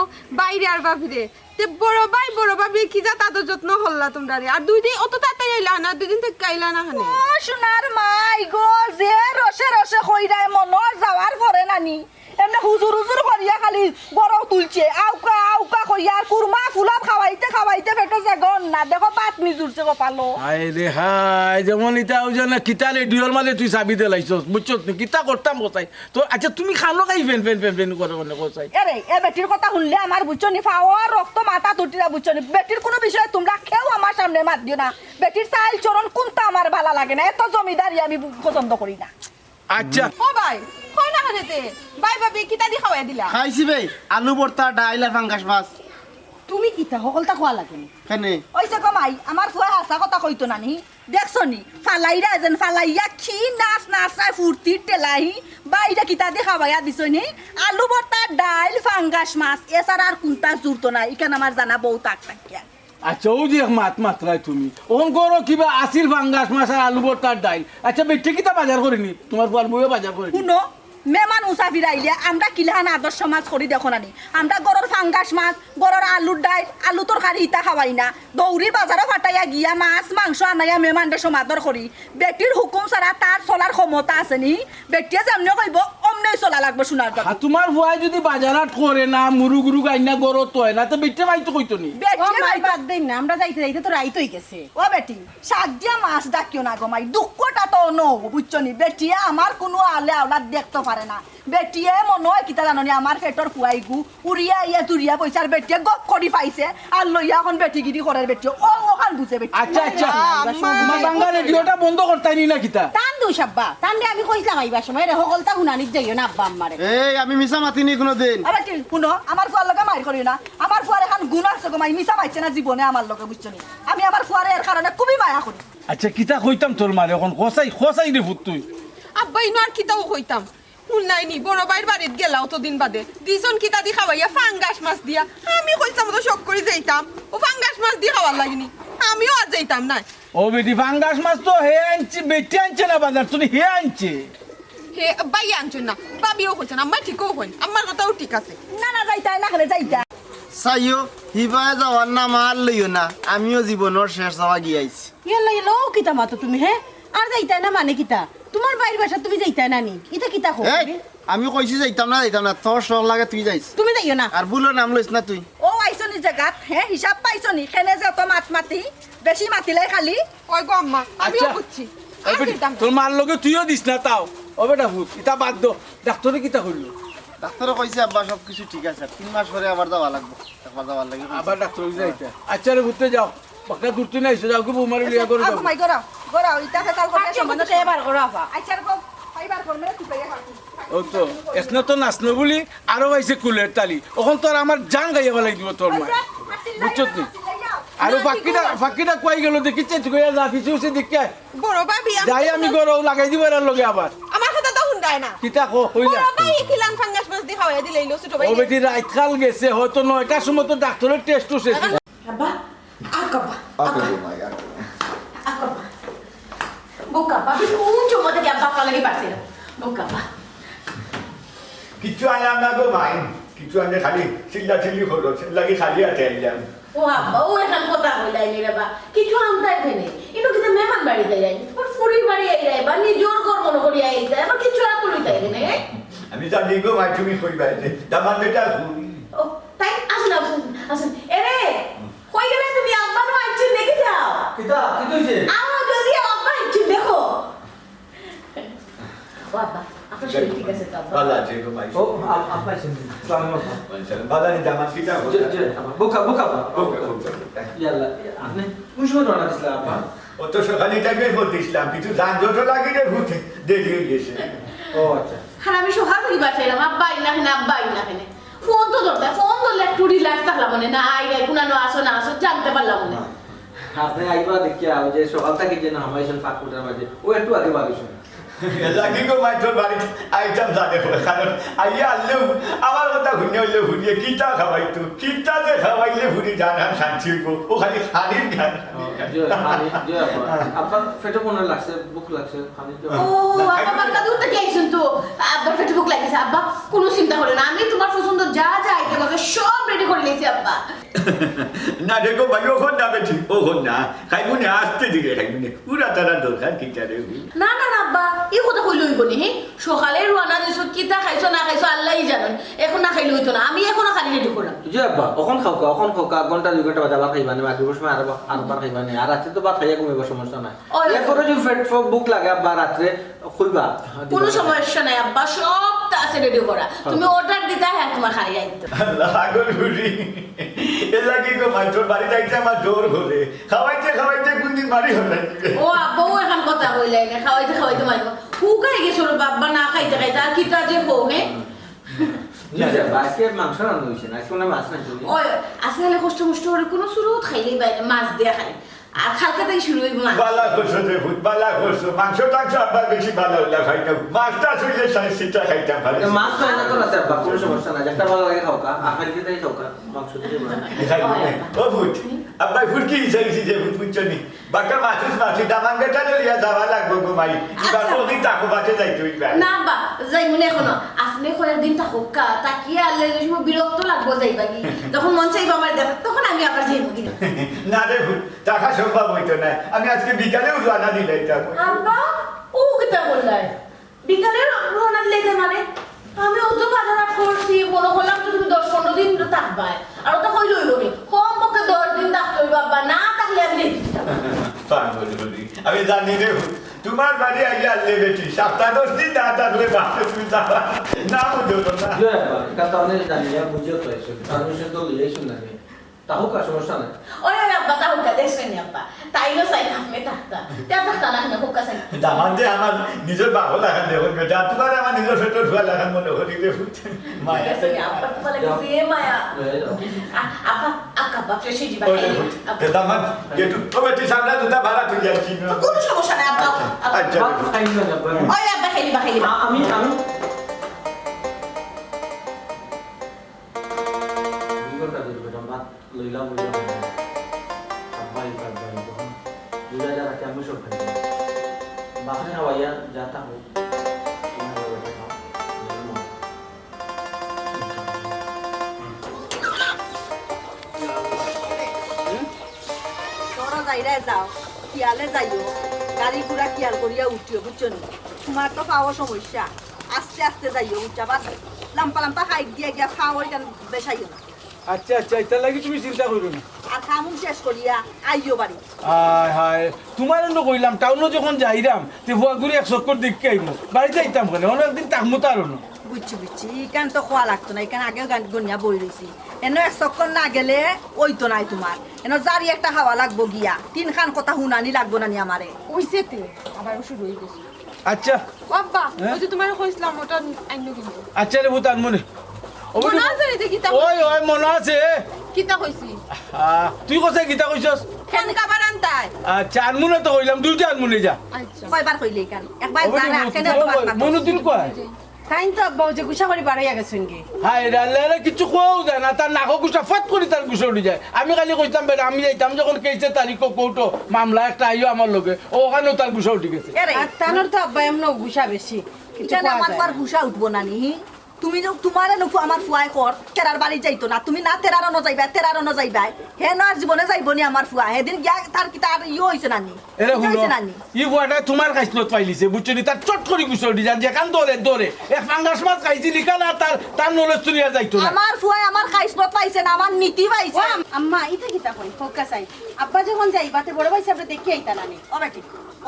বাইরে আর বাফিরে। তে বড় ভাই, বড় ভাবি, কি জাত আদর যত্ন করলা তুমরারে? আর দুই দিন অত তাড়াতাড়ি আইলা না, দুই দিন থাকি আইলা না কেনে? ও সোনার মাই গো, যে রসে রসে কইরায় মনর যাওয়ার পরে নানি, এমনে হুজুর হুজুর করিয়া খালি গরম তুলছে, আউকা আউকা কইয়া আর কুরমা ফুলাব খাওয়াইতে খাওয়াইতে পেটো জাগা অর না, দেখো ভাত নিজুরছে কপালো। হায় রে হায়, যেমন ইতা অউ যে না কিতা রেডিওর মাঝে তুই চাবি দিলাইছস, বুঝছস নি? কিতা করতাম কও চাই? তো আচ্ছা, তুমি খানো খাই ফেন ফেন ফেন ফেন করে করে কও চাই। এরে, এ বেটির কথা হুনলে আমার বুঝছো নি, ফাওয়ার রক্ত মাথাত উঠিরা বুঝছো নি। বেটির কুনু বিষয়ে তুমরা কেউ আমার সামনে মাত দিও না। বেটির চাইল চরণ কুনতা আমার ভালা লাগে না, এত জমিদারি আমি বু-, পছন্দ করি না। আচ্ছা। ও ভাই, কই না কেনে তে? ভাই ভাবি কিতা দি খাওয়াই দিলা? খাইছি ভাই, আলু ভর্তা, ডাইল আর ফাঙ্গাস মাছ। তুমি কিতা হকলতা খোয়া লাগে নি? কেনে? অইছে গো মাই, আমার ফুয়া হাছা কথা কইতো না নি? দেখছো নি? ফালাইরা যেন ফালাইয়া কি নাচ নাচায় ফুর্তির ঠেলাহি। বাইরে কিতা দি খাওয়াইয়া দিছো নি? আলু ভর্তা, ডাইল, ফাঙ্গাস মাছ, এছাড়া আর কুনতা জুড়তো না। ইখান আমার জানা বউ তাক থাকিয়া। আচ্ছা, অউ যে এক মাত মাতরায় তুমি, অখন করো কিবা আছিল ফাঙ্গাস মাছ আর আলু ভর্তার ডাইল। আচ্ছা, বেটিয়ে কিতা বাজার করেনি? তুমার ফুয়ার বউয়ে বাজার করেনি? হুনো, মেহমান মুসাফির আইলে আমরা কিলাখান আদর সমাজ করি দেখো না নি? আমরা ঘরর ফাঙ্গাস মাছ, ঘরর আলুর ডাইল, আলু তরকারি ইতা খাওয়াই না। দৌড়ি বাজারো ফাটাইয়া গিয়া মাছ মাংস আনাইয়া মেহমানরে সমাদর করি। বেটির হুকুম ছাড়া তার চলার ক্ষমতা আছে নি? বেটিয়ে যেমনে কইবো অমনেউ চলা লাগবো সোনার জাত। হ্যাঁ, তুমার ফুয়ায় যুদি বাজার হাট করে না, মুরগ উরগ আইনা ঘরো থয় না, তে বেটিয়ে বাড়িত কইতো নি? বেটিয়ে ও মাই বাড়িত বাদ দেইন না, আমরা যাইতে যাইতে তো রাইত অই গেছে। ও বেটি, শাক দিয়া মাছ ডাকিও না গো মাই, দুঃখটা তো নউ, বুঝছো নি? বেটিয়ে আমার কুনু আলে আওলাদ দেখতো পারে না। বেটিয়ে মনো অয় কিতা জানো নি, আমার পেটর ফুয়াইগু উড়িয়া আইয়া জুড়িয়া বইছে, আর বেটিয়ে গপ করি পাইছে, আর লইয়া অখন বেটিগিরি করের বেটিয়ে। ও অখান বুঝে বেটি। আচ্ছা, আচ্ছা। আম্মা। তুমার বাঙ্গা রেডিওটা বন্ধ করতায় নি না কিতা? তান দুষ আব্বা, তানরে আমি কইছলাম আইবার সময়, এরে হকলতা হুনানিত যাইও না আব্বা আম্মারে। এই, আমি মিছা মাতি নি কুনুদিন। আরে কি, হুনো, আমার ফুয়ার লগে মাইর করিও না। আমার ফুয়ার এখান গুণ আছে গো মাই, মিছা মাতছে না জীবনে আমার লগে, বুঝছো নি? আমি আমার ফুয়ারে এর কারণে খুবই মায়া করি। আচ্ছা, কিতা কইতাম তোর মারে অখন? কও চাই, কও চাই রে ফুত তুই। আব্বা, ইনো আর কিতাও কইতাম। হুনলায় নি, বড় ভাইর বাড়িত গেলা অতদিন বাদে। দিছইন কিতা দি খাওয়াইয়া, ফাঙ্গাস মাছ দিয়া। আমি কইছলাম অত শখ করি যাইতাম, অউ ফাঙ্গাস মাছ দি খাওয়ার লাগি নি। আমিও আর যাইতাম নায়। ও বেটি, ফাঙ্গাস মাছ তো হে আনছে, বেটিয়ে আনছে না বাজার থনে, হে আনছে। হে, ভাইয়ে আনছইন না, ভাবিও কইছইন, আম্মা ঠিকউ কইন, আম্মার কথাও ঠিক আছে। না, না, যাইতায় না, কেনে যাইতায়? চাইও, হিবায় যাওয়ার নাম আর লইও না, আমিও জীবনর শেষ যাওয়া গিয়া আইছি। ইয়াল্লা, ইয়াল্লা, অউ কিতা মাতো তুমি, হে? আর যাইতায় না মানে কিতা? তুমার ভাইর বাসাত তুমি যাইতায় না নি? ইতা কিতা কও এই, তুমি? আমি কইছি যাইতাম না, যাইতাম না, তোর শখ লাগে তুই যাইস। তুমি যাইও না। আর ভুলো নাম লইস না তুই। ও আইছো নি জাগাত, হে? হিসাব পাইছো নি? কেনে যে অত মাত মাতি? বেশি মাতিলে খালি। ওই গো আম্মা, আমিও আচ্ছা। বুঝছি। ওই আর বেটি, দিতাম না। তোর মার লগে তুইও দিস না তাও। ও বেটা ফুত, ইতা বাদ দে। ডাক্তরে কিতা কইলো? ডাক্তরে কইছে, আব্বা, সব কিছু ঠিক আছে। তিন মাস পরে আবার যাওয়া লাগবো। একবার যাওয়ার লাগি কইছে। আবার ডাক্তরে যাইতা? আচ্ছা রে, ঘুরতে যাও। বাক্কা দূর তুই না এসে যাও, কি বৌমারে লইয়া ঘরে যাও। আচ্ছা, মাই, ঘুরাও, ঘুরাও, ইটা ফেকাল করতে কাকে সময় মতো নষ্ট। এবার করো, আফা। আচ্ছা, রে, কই, কইবার কর, মেরে তুই পাইয়া খাও। ও তো, এসনে তো নাচনো বুলি, আরো পাইছে কুলের তালি। অখন তো আর আমার জান খাইয়া ফালাই দিব তোর মা। আচ্ছা, আসিল বুঝছত নি? আসিল যাও। আরো না, ফাঁকিটা, কি কইলা? ফাঁকিটা কই গেল দেখি, চেক কইয়া যা, পিছে পিছে দেখি আয়। বড় ভাবি, আমি যাই তো আমি শুনলাম। ঘরো লাগাই দিব এরার লগে আবার। আমার কথা তো হুনরায় না। কিতা কও, কইলা? বড় ভাই, কিলান ফাঙ্গাস মাছ দি খাওয়াইয়া দিলে, ইলো ছোট ভাই। ও বেটি, রাইত কাল গেছে, হয়তো নয়টার সময় তো ডাক্তরের টেস্ট শেষ। আব্বা, আক আব্বা, আক আক। আব্বা, আক আব্বা। বুক আব্বা, আমি কোন জমা থেকে আব্বা আপনার লাগি বাঁচে না। বুক আব্বা। কিচ্ছু আনলাম না গো মাই, কিচ্ছু আনলে খালি চিল্লা চিল্লি করো, চিল্লা কি খালি হাতে আইলাম। ও আব্বা, ও এখান কথা কইলাই নি রে বা। কিছু আনতাই কেনে? ইনো কিন্তু মেহমান বাড়ি যাই আই। ওর ফুরির বাড়ি আই রে বা, নিজর ঘর মনে করি আই যায়। আবার কিছু আতো লইতাই কেনে? আমি জানি গো মাই, তুমি কইবায় যে, দামান বেটা। ও, তাই আসুন, আসুন, আসুন। এরে, কই গেলে তুমি? আব্বা নো আইছুন, দেখি যাও। কিতা? কিতা অইছে? আও, জলদি আও, আব্বা আইছুন, দেখো। ও আব্বা, আপনার শরীর ঠিক আছে তো, আব্বা? ভালো আছে গো মাই। ও, আপ-, আপা আছেন। তো আমি আব্বা। আচ্ছা, বাজারে দাম আর কিতা জি, জি, আব্বা। বোকা, বোকা, আব্বা। বোকা, বোকা, বোকা। ইয়া আল্লাহ, আপনি কোন সময় রওনা দিছিলেন, আব্বা? অত সকালে টাইমে ফোন দিছিলাম, কিন্তু যানজট লাগে রে, ঘুরতে দেরি হয়ে গেছে। ও আচ্ছা। আর আমি সকাল থেকে বাসাইলাম, আব্বা আইলা কেনে, আব্বা আইলা কেনে। ফোন তো ধরতে, ফোন ধরলে একটু রিল্যাক্স থাকলাম মানে, না আইরা, কুনানো আসো না আসো, জানতে পারলাম মানে। আপনি আইবা দেখিয়া, ওই যে সকাল থেকে যে না, আমার এসব ফাঁক ফুটার মাঝে, ও একটু আগে বাড়ি শুনে। এর লাগি গো মাই তোর বাড়িত আইতাম জানে বলে, কারণ আইয়া আনলেও আমার কথা হুনিয়া অইলে হুনিয়ে কিতা খাওয়াইতো, কিতা যে খাওয়াইলে হুনি জানহান শান্তি অইবো, ও খালি খানির গান। জি, খানি, জি, আব্বা। আব্বার পেটো মনে লাগছে, ভুক লাগছে, খানি তো। ও, আব্বা বাক্কা দূর থাকি আইছইন তো, আব্বার পেটো ভুক লাগিছে। আব্বা, কুনু চিন্তা করিও না, আমি তুমার পছন্দ যা যা আইটেম আছে সব রেডি করি লাইছি আব্বা। না রে গো মাই, অখন না বেটি, অখন না। খাইমুনে, আস্তে ধীরে খাইমুনে। উড়া তারা দরকার কিতা রে? না, না, না, আব্বা, ই কথা কইলে অইবো নি, হে? সকালে রওয়ানা দিছো, কিতা খাইছো না খাইছো আল্লায় জানইন। অখন না খাইলে অইতো না, আমি অখনো খানি রেডি করলাম। জি আব্বা, অখন খাউক্কা, অখন খাউক্কা, এক ঘন্টা দুই ঘন্টা বাদে আবার খাইবানে, মাগরিবর সময় আরবার, আরবার খাইবানে। আর রাত্রে তো ভাত খাইয়া ঘুমাইবা, সমস্যা নাই। ওই, ওই। এরপরে যদি পেট ভুক লাগে আব্বা রাত্রে, কইবা। কুনু সমস্যা নাই আব্বা, সবতা আছে রেডি করা। তুমি অর্ডার দিতায়, হ্যাঁ, তুমার খালি আইতো। আল্লাহ গো বুড়ি, এর লাগি গো মাই তোর বাড়িত আইতে আমার ডর করে। খাওয়াইতে খাওয়াইতে কুনদিন বাড়ি হলাই দিবে। ও আব্বা, ও অখন কথা কইলাই না, খাওয়াইতে খাওয়াইতে মাই। হুকাই গেছো রে বাবা, না খাইতে খাইতে, আর কিতা যে কও, হে? জি, স্যার, আজকে মাংস রান্না হইছে না, আজকে কোনো মাছ নাই, চলি। ওই, আজকে খালি কষ্ট মষ্ট করে কুনু সুরত খাইলেই বাইরে মাছ দিয়া খাই। আর কালকে থাকি শুরু অইবো মাছ। বালা করছো রে পুত, বালা করছো। মাংস টাংস আব্বার বেশি বালা অইলা খাই না। মাছটা ছুইলে সাড়ে সিটটা খাইতাম পারি। মাছ তো এনে তো আছে আব্বা, কুনু সমস্যা নাই। যেটা ভালা লাগে খাউক্কা, আখালি দিয়ে খাউক্কা, মাংস দিয়ে ভালা লাগে। খাই না। ও পুত, আব্বায় ফুরকি হিসাব দিছে যে পুত, বুঝছো নি? বাক্কা মাছ, মাছ, দামান বেটা লইয়া যাওয়া লাগবো গো মাই। আচ্ছা। বাক্কা ওদিন তাকো বাতে যাইতে অইবে। না আব্বা, যাইমুনে অখনো। আপনে কয়েকদিন থাকউক্কা, থাকিয়া আইলে যে সময় বিরক্ত লাগবো যাইবাগি। যখন মন চাইবো আমার দেখা, তখন আমি আবার যাইমুগি। না রে পুত, থাকা সম্ভব অইতো নায়। আমি আজকে বিকালেউ রওয়ানা দিলাইতাম। আব্বা, ও কিতা বললাই? বিকালে রওয়ানা দিলাইতায় মানে? আমি অত বাজার হাট করছি, মনো করলাম যে তুমি দশ পনরো দিন থাকবায়। আর অতা কইলে অইলো নি? কমপক্ষে দশ দিন থাকতে অইবো আব্বা, না থাকলে আমি যাইতাম। পাগল হলি। আমি জানি রে পুত, তুমার বাড়ি আইয়া আনলে বেটি, সপ্তাহ দশ দিন না থাকলে বাপে তুমি যাবা না, বুঝো না। জি আব্বা, ইটা তো আমি জানি, আমি বুঝিও তো আইছি। পারমিশন তো লইয়া আইছি না আমি। থাকউক্কা, সমস্যা নাই। ওই, ওই, আব্বা, থাকউক্কা, দেখছইন নি, আব্বা? তাইনও চাইন আপনে থাকতা। তে থাকতা না, আপনে থাকউক্কা চাইন। দামান যে আমার নিজর বাপর লাখান দেখইন বেটা, তুমারে আমার নিজর পেটর ফুয়া লাখান মনো করি রে পুত। মায়া। দেখছইন নি, আব্বা, তুমার লাগি যে মায়া। লইয়া যাও। আ-, আব্বা, আব্বা, আব্বা, ফ্রেশ অইযিবা, ওই খাইলি। দেখো, আব্বা। এ দামান, একটু, ও বেটি, সামনে দুটা ভাড়া তুই যাচ্ছি না। কুনু সমস্যা নাই, আব্বা, আচ্ছা। আব্বা। আচ্ছা। ভাত খাই না, আব্বা। ওই, আব্বা, খাইলিবা, খাইলিবা। আ-, আমি, আমি দুই ঘন্টা ধরে বেটা ভাত লইলাম, লইলাম। খাবাই, খাবাই, তখন বুঝা যায় রাখে আমি সব খাই। বাপরে খাওয়াইয়া যা তা হোক, তোমার খাওয়া বেটা খাও। তোরা যাইরায় যাও, খিয়ালে যাইও, গাড়ি ঘোড়া খিয়াল করিয়া উঠিও, বুঝছো নি? তোমার তো পাওয়া সমস্যা, আস্তে আস্তে যাইও, বুঝছো? আবার লাম্পা লাম্পা হাইট দিয়া গিয়া খাও, ওইখান বেশাইও না। আচ্ছা, আচ্ছা, ইতার লাগি তুমি চিন্তা করিও না। আর কাম শেষ করিয়া আইও বাড়ি। হায় হায়, তুমারে নু কইলাম, টাউনো যখন যাইরাম, তে ফুয়াগুরে এক চক্কর দেখিয়া আইমু। বাড়িত যাইতাম কেনে? অনো একদিন থাকমু তো আরো নু। বুঝছি, বুঝছি। ইখান তো কওয়া লাগতো না, ইখান আগেউ গান গনিয়া বই রইছি। এনো এক চক্কর না গেলে অইতো নায় তুমার। এনো জারি একটা খাওয়া লাগবো গিয়া। তিনখান কথা হুনানি লাগবো না নি আমারে? অইছে তে, আবার শুরু অই গেছে। আচ্ছা। ও আব্বা, হ্যাঁ? ওই যে তুমারে কইছিলাম, ওটা আইনো কিন্তু। আচ্ছা রে পুত, আনমুনে। ও মনো আছে রে, যে কিতা ওই, ওই, মনো আছে। কিতা কইছি? আহ, তুই কইছস কিতা কইছস? খান কাবার আনতায়। আচ্ছা, আনমুনে তো কইলাম, দুইটা আনমুনে যা। আচ্ছা। কয়বার কইলে ইখান? একবার ও যা না, বুঝি, কেন বুঝি, একবার বুঝি, না? মনুদ্দিন কই? তাইন তো আব্বা, ওই যে গুছা করি বারইয়া গেছইন গি। হায় রে আল্লাহ, এরা কিচ্ছু কওয়াও যায় না, তার নাকো গুছা ফট করি তার গুছা উঠি যায়। আমি খালি কইতাম, বেটা, আমি যাইতাম যখন কেসের তারিখ কোর্টো মামলা একটা আইও আমার লগে, ও ওখানেও তার গুছা উঠি গেছে। এরে। আর তানর তো আব্বা এমনও গুছা বেশি, কিচ্ছু ইখান কওয়া আমার যায় ফুয়ার না। গুছা উঠবো না নি? তুমি যে, তুমারে নু আমার ফুয়ায় কর, তেরার বাড়ি যাইতো না, তুমি না তেরার অনো যাইবায়, তেরার অনো যাইবায়। হে নু আর জীবনে যাইবো নি আমার ফুয়া, হেদিন গিয়া তার কিতা আর ইয়ে অইছে না নি? এরে কিচ্ছু হুনো, অইছে না নি? ই ফুয়াটায় তুমার খাইছলত পাইলিছে, বুঝছো নি? তার চট করি গুছা উঠি যায়, যেখান ধরে ধরে। এক পাঙ্গাস মাছ খাইছিল ইখান আর তার, তার নলেজ তুলি আর যাইতো না। আমার ফুয়ায় আমার খাইছলত পাইছে না, আমার নীতি পাইছে। ও আম-, আম্মা, ইতা কিতা কইন? কউক্কা চাই। আব্বা যখন যাইবা, তে বড় ভাই সাবরে দেখিয়া আইতা না নি? ও বেটি,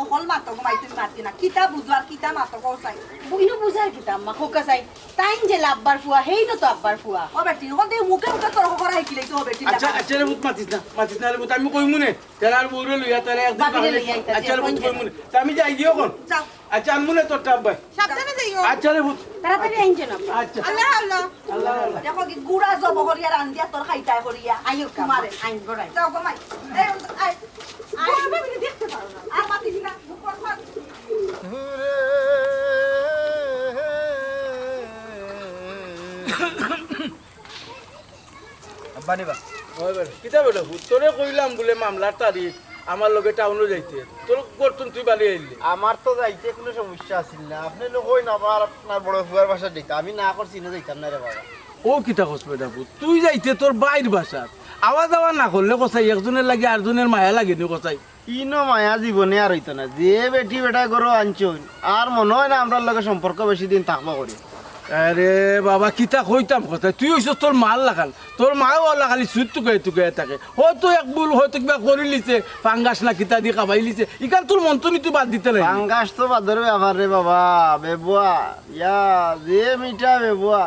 অকল মাতো গো মাই, তুমি মাতি না। কিতা বুঝো আর কিতা মাতো কও চাই? ইনো বুঝার কিতা আম্মা, কউক্কা চাই। তাইন যে আব্বার ফুয়া, হেইন তো আব্বার ফুয়া। ও বেটি, অখন তো মুখে মুখে তর্ক করা হিকিলাইছো, ও বেটি। আচ্ছা, আচ্ছা রে পুত, মাতিস না, মাতিস না রে পুত, আমি কইমুনে। তেরার বউরে লইয়া তেরা একদিন ভাবিরে বাহিরে। লইয়া আইতা, আচ্ছা রে পুত, কইমুনে। তা আমি যাইগি অখন। যাও। আচ্ছা, আনমুনে তোরটা আব্বায়। সাবধানে যাইও। আচ্ছা রে পুত। তাড়াতাড়ি আইন যেন। আচ্ছা। আল্লাহ, আল্লাহ। আল্লাহ, আল্লাহ। দেখো কি গুড়া জব করিয়া রান্দিয়া তোর খাইতায় করিয়া। আইও, তুমারে। আইন বড়াই। যাও গো মাই। এই, আই। আই। বাবা, তুমি দেখতে পারো না। আর মাতিস না। মুখ কর, কর। বানি বা। ওই বেটা, কিতা বেটা, হুত্তরে কইলাম বুলে মামলার তারিখ, আমার লগে টাউনো যাইতে। তোর করতুন তুই বাড়ি আইলে। আমার তো যাইতে কুনু সমস্যা আছিল না। আপনে লোক কই না, আমার আপনার বড় ফুয়ার বাসাত যাইতে। আমি না করছি, না যাইতাম না রে বাবা। ও কিতা কস বেটা পুত, তুই যাইতে তোর বাইর বাসাত। আওয়া যাওয়া না করলে কসাই, একজনের লাগি আরজনের মায়া লাগে নি কসাই। ইনো মায়া জীবনে আর অইতো না। যে বেটি বেটায় ঘরো আনছইন, আর মনো অয় না আমরার লগে সম্পর্ক বেশি দিন থাকবো করি। আরে বাবা, কিতা কইতাম কথা, তুই অইছস তোর মার লাখান, তোর মাও অলা খালি সুদ তুকাই তুকাই থাকে। হয়তো এক ভুল, হয়তো কিবা করিলিছে, ফাঙ্গাস না কিতা দি খাবাইলিছে, ইখান তোর মন তো নি তুই বাদ দিতে নাই। ফাঙ্গাস তো বাদর ব্যাপার রে বাবা, বেবুয়া, ইয়া, যে মিঠা বেবুয়া,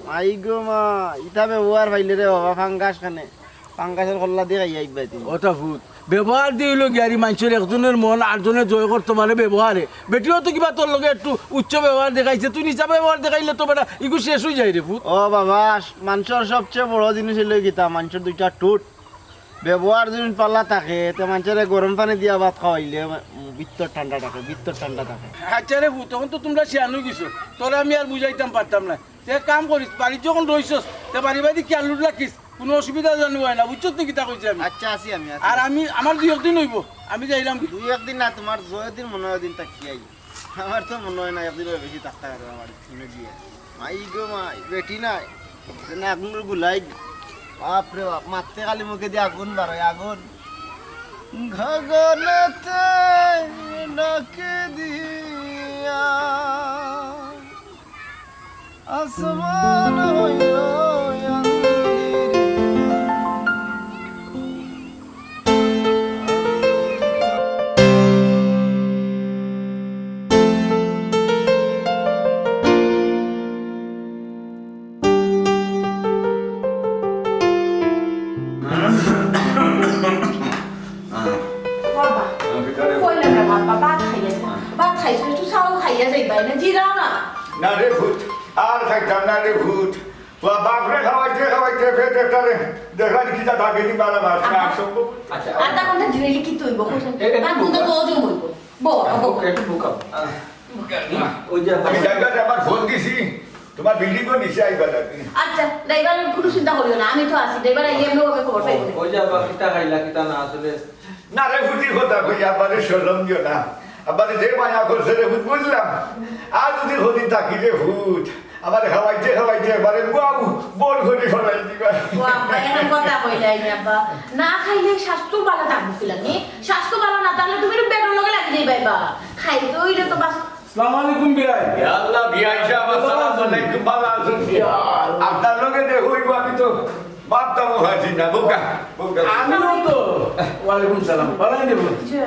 মাই গো মা, ইতা বেবুয়ার পাইলে রে বাবা, ফাঙ্গাস খানে। পাঙ্গাসর কল্লা দি খাইয়া আইবা তুমি। ওটা ভূত। ব্যবহার দি অইলো গিয়া রে, মানষর একজনের মন আরজনে জয় করতো পারে ব্যবহারে। বেটিও তো কিবা তোর লগে একটু উচ্চ ব্যবহার দেখাইছে, তুই নিচা ব্যবহার দেখাইলে তো বেটা ইগু শেষ অই যায় রে ভূত। ও বাবা, মানষর সবচেয়ে বড় জিনিস অইলো কিতা, মানষর দুইটা ঠুট। ব্যবহার যদি পালা থাকে, তে মানষরে গরম পানি দিয়া ভাত খাওয়াইলে ভিতর ঠান্ডা থাকে, ভিতর ঠান্ডা থাকে। আচ্ছা রে ভূত, তখন তো তুমরা শিয়ান অই গেছো, তোরে আমি আর বুঝাইতাম পারতাম না। তে এক কাম করিস, বাড়িত যখন রইছস, তে বাড়ি বাড়ি খেয়াল রাখিস, কুনু অসুবিধা যেন অয় না, বুঝছস তুই কিতা কইছি আমি? আচ্ছা, আছি আমি, আছি। আর আমি, আমার দুই একদিন অইবো, আমি যাইলাম। দুই একদিন না, তুমার যয়দিন মনো অয় অয়দিন থাকি আই। আমার তো মনো অয় না একদিনর বেশি থাকতা পারবো আমার ইনো গিয়া। মাই গো মাই, বেটি নাই, না আগুন গুলাই। বাপ রে বাপ, মাততে খালি মুখেদি আগুন বারয়, আগুন। গগনেতে ডাক দিয়া আসমান হইল আন্দির। বাবা, কইলাম না বাবা, ভাত খাইয়া যা। ভাত খাইছো, একটু চাও খাইয়া যাইবা, না জিরা না। না রে ভূত, আর খাইতাম না রে ভূত। বা-, বাপরে খাওয়াইতে খাওয়াইতে পেট একটা রে, দেখা দেখি তা থাকে নি বারো মাস, না সম্ভব। আচ্ছা। আধা ঘন্টা জিরাইলে কি তৈব? এ, এ, তার দুধে তো ওজন অইব। বউ, বউ। একটু বুকাও। ওই যে আমি ড্রাইভাররে আবার ফোন দিছি, তোমার বিল্ডিং ও নিচে আইবা না তুমি। আচ্ছা, ড্রাইভার, কুনু চিন্তা করিও না, আমি তো আছি। ড্রাইভার আইলে এমনি ওকে খবর পাইবো। ওই যে আবার কিতা খাইলা, কিতা না আসলে। না রে, ফুটি কথা কই, আব্বারে শরম দিও না। আব্বারে যে মায়া করছে রে, বুঝ-, বুঝলাম। আর যদি হদিন থাকি রে ভূত, আমারে খাওয়াইতে খাওয়াইতে একবারে বুয়াও বল করে ফেলাই দিবা। ও আব্বা, এমন কথা কইলাই নি আব্বা। না খাইলে স্বাস্থ্য ভালো থাকবো কিলা নি? স্বাস্থ্য ভালো না থাকলে তুমি তো বেটার লগে লাগি যাইবা বা। খাইতে অইলে তো বাস। আসসালামু আলাইকুম বিয়াই। ইয়া আল্লাহ, বিয়াই সাহেব, আসসালামু আলাইকুম, ভালো আছেন? ইয়া আল্লাহ। আপনার লগে দেখা অইবো, আমি তো ভাবতামও পারছি না, বোকা, বোকা। আমিও তো। ওয়ালাইকুম সালাম, ভালো আছেন? জি।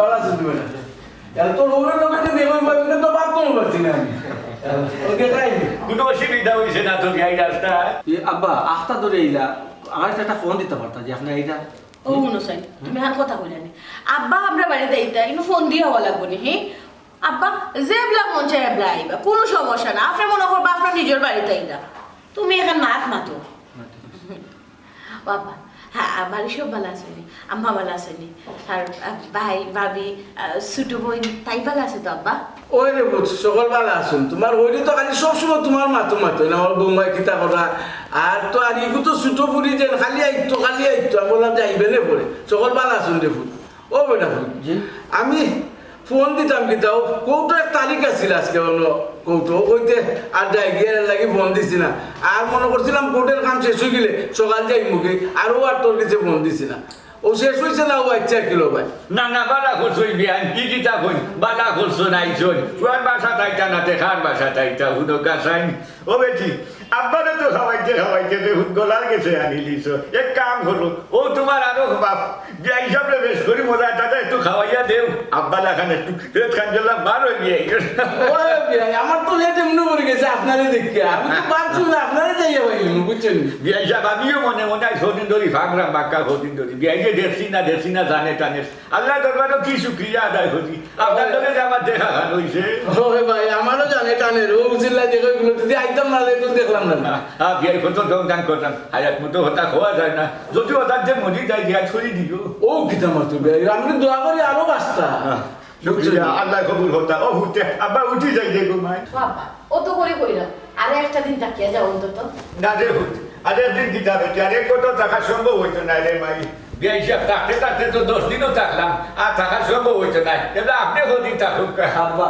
ভালো আছেন তুমি? এত লোকের লোকের যে দেখো, এগুলো তো বাদ করতে পারছি না আমি। ওকে, তাই? কোনো অসুবিধা হইছে না তো, এই রাস্তা? এ, আব্বা, আখতা ধরে এইলা, আমার একটা ফোন দিতা পারতা যে আপনি এইটা। ও, হুনো চাইন, তুমি আর কথা কইলা নি। আব্বা আমরা বাড়িত আইতা, কিন্তু ফোন দিয়া হওয়া লাগবো নি, হি? আব্বা, যেবলা মন চায় এবলা আইবা, কোনো সমস্যা না। আপনি মনে করবা আপনার নিজের বাড়িত আইতা। তুমি এখন মাত মাতো। ও আব্বা, হ্যাঁ, বাড়ির সব ভালো আছইন নি? আম্মা ভালো আছইন নি? আর, আহ, ভাই, ভাবি, আহ, ছোট বোন, তাই ভালো আছে তো আব্বা? ওই রে পুত, সকল ভালো আছইন। তোমার হইলে তো খালি সবসময় তোমার মাতো মাতো, না, আমার বৌমায় কিতা করা। আর তো আর ইগু তো ছোট ফুরি যেন খালি আইতো, খালি আইতো। আমি বললাম যে আইবে নে পরে। সকল ভালো আছইন রে পুত। ও বেটা পুত, জি। আমি ফোন দিতাম কিতা, কৌটো এক তারিখ আছিল আজকে, অনো কৌটো কইতে আর যাই গিয়া এর লাগি ফোন দিছি না। আর মনো করছিলাম কোর্টের কাম শেষ অই গেলে সকাল যাইমুগি, আর ও আর তোর কাছে ফোন দিছি না। ও শেষ অইছে না, ও আইচ্ছা কিলো ভাই। না, না, বালা করছো বিয়াই, ই কিতা কই, বালা করছো না, আইছো। তুই আর বাসা থাইতা না, তে কার বাসা থাইতা, হুনো কাসাইন। ও বেটি, আব্বারে তো খাওয়াইতে খাওয়াইতে রে হুত গলার গেছে আনিলিছো। এক কাম করো, ও তোমার আরো বাপ, বিয়াই সাহেবরে বেশ করি মজা দাদা একটু খাওয়াইয়া দেও। আব্বা লাখান একটু পেট খান গেলাম, বার হয়ে গিয়ে। ও বিয়াই, আমার তো লেট এমনি পড়ে গেছে আপনারে দেখিয়া। আমি তো পারছি না, আপনারে যাইয়া পাইলাম, বুঝছেন? বিয়াই সাহেব, আমিও মনে মনে আজ কদিন ধরি ফাঁকরাম বাক্কা কদিন ধরি। বিয়াই যে দেখছি না, দেখছি না, জানে টানে। আল্লাহ দরবারও কি শুক্রিয়া আদায় করি, আপনার লগে যে আমার দেখা খান হইছে। ওরে ভাই, আমারও জানে টানে রে, ও উজিল্লা দেখে এগুলো যদি আইতাম না, তো দেখলাম না। হ্যাঁ, বিয়াই কত দম দান করতাম, হায়াত মতো হতা খাওয়া যায় না, যদি হঠাৎ যে মরি যায়, বিয়া ছড়ি দিও। ও কিতা মাতো বিয়াই, আমি দোয়া করি আরো বাঁচতা। হ্যাঁ, শুক্রিয়া, আল্লাহ কবুল হতা। ও হুতে, আব্বা উঠি যাই দেখো মাই। বাবা, ও তো করে কইলাম, আরে একটা দিন থাকিয়া যাও অন্তত। না রে হুত, আর একদিন কিতা বেটি, আর এক ঘন্টা থাকা সম্ভব অইতো নায় রে মাই। বিয়াই সাব, থাকতে থাকতে তো দশ দিনও থাকলাম, আর থাকা সম্ভব অইতো নায়। এবার আপনে কয়দিন থাকুক। আব্বা,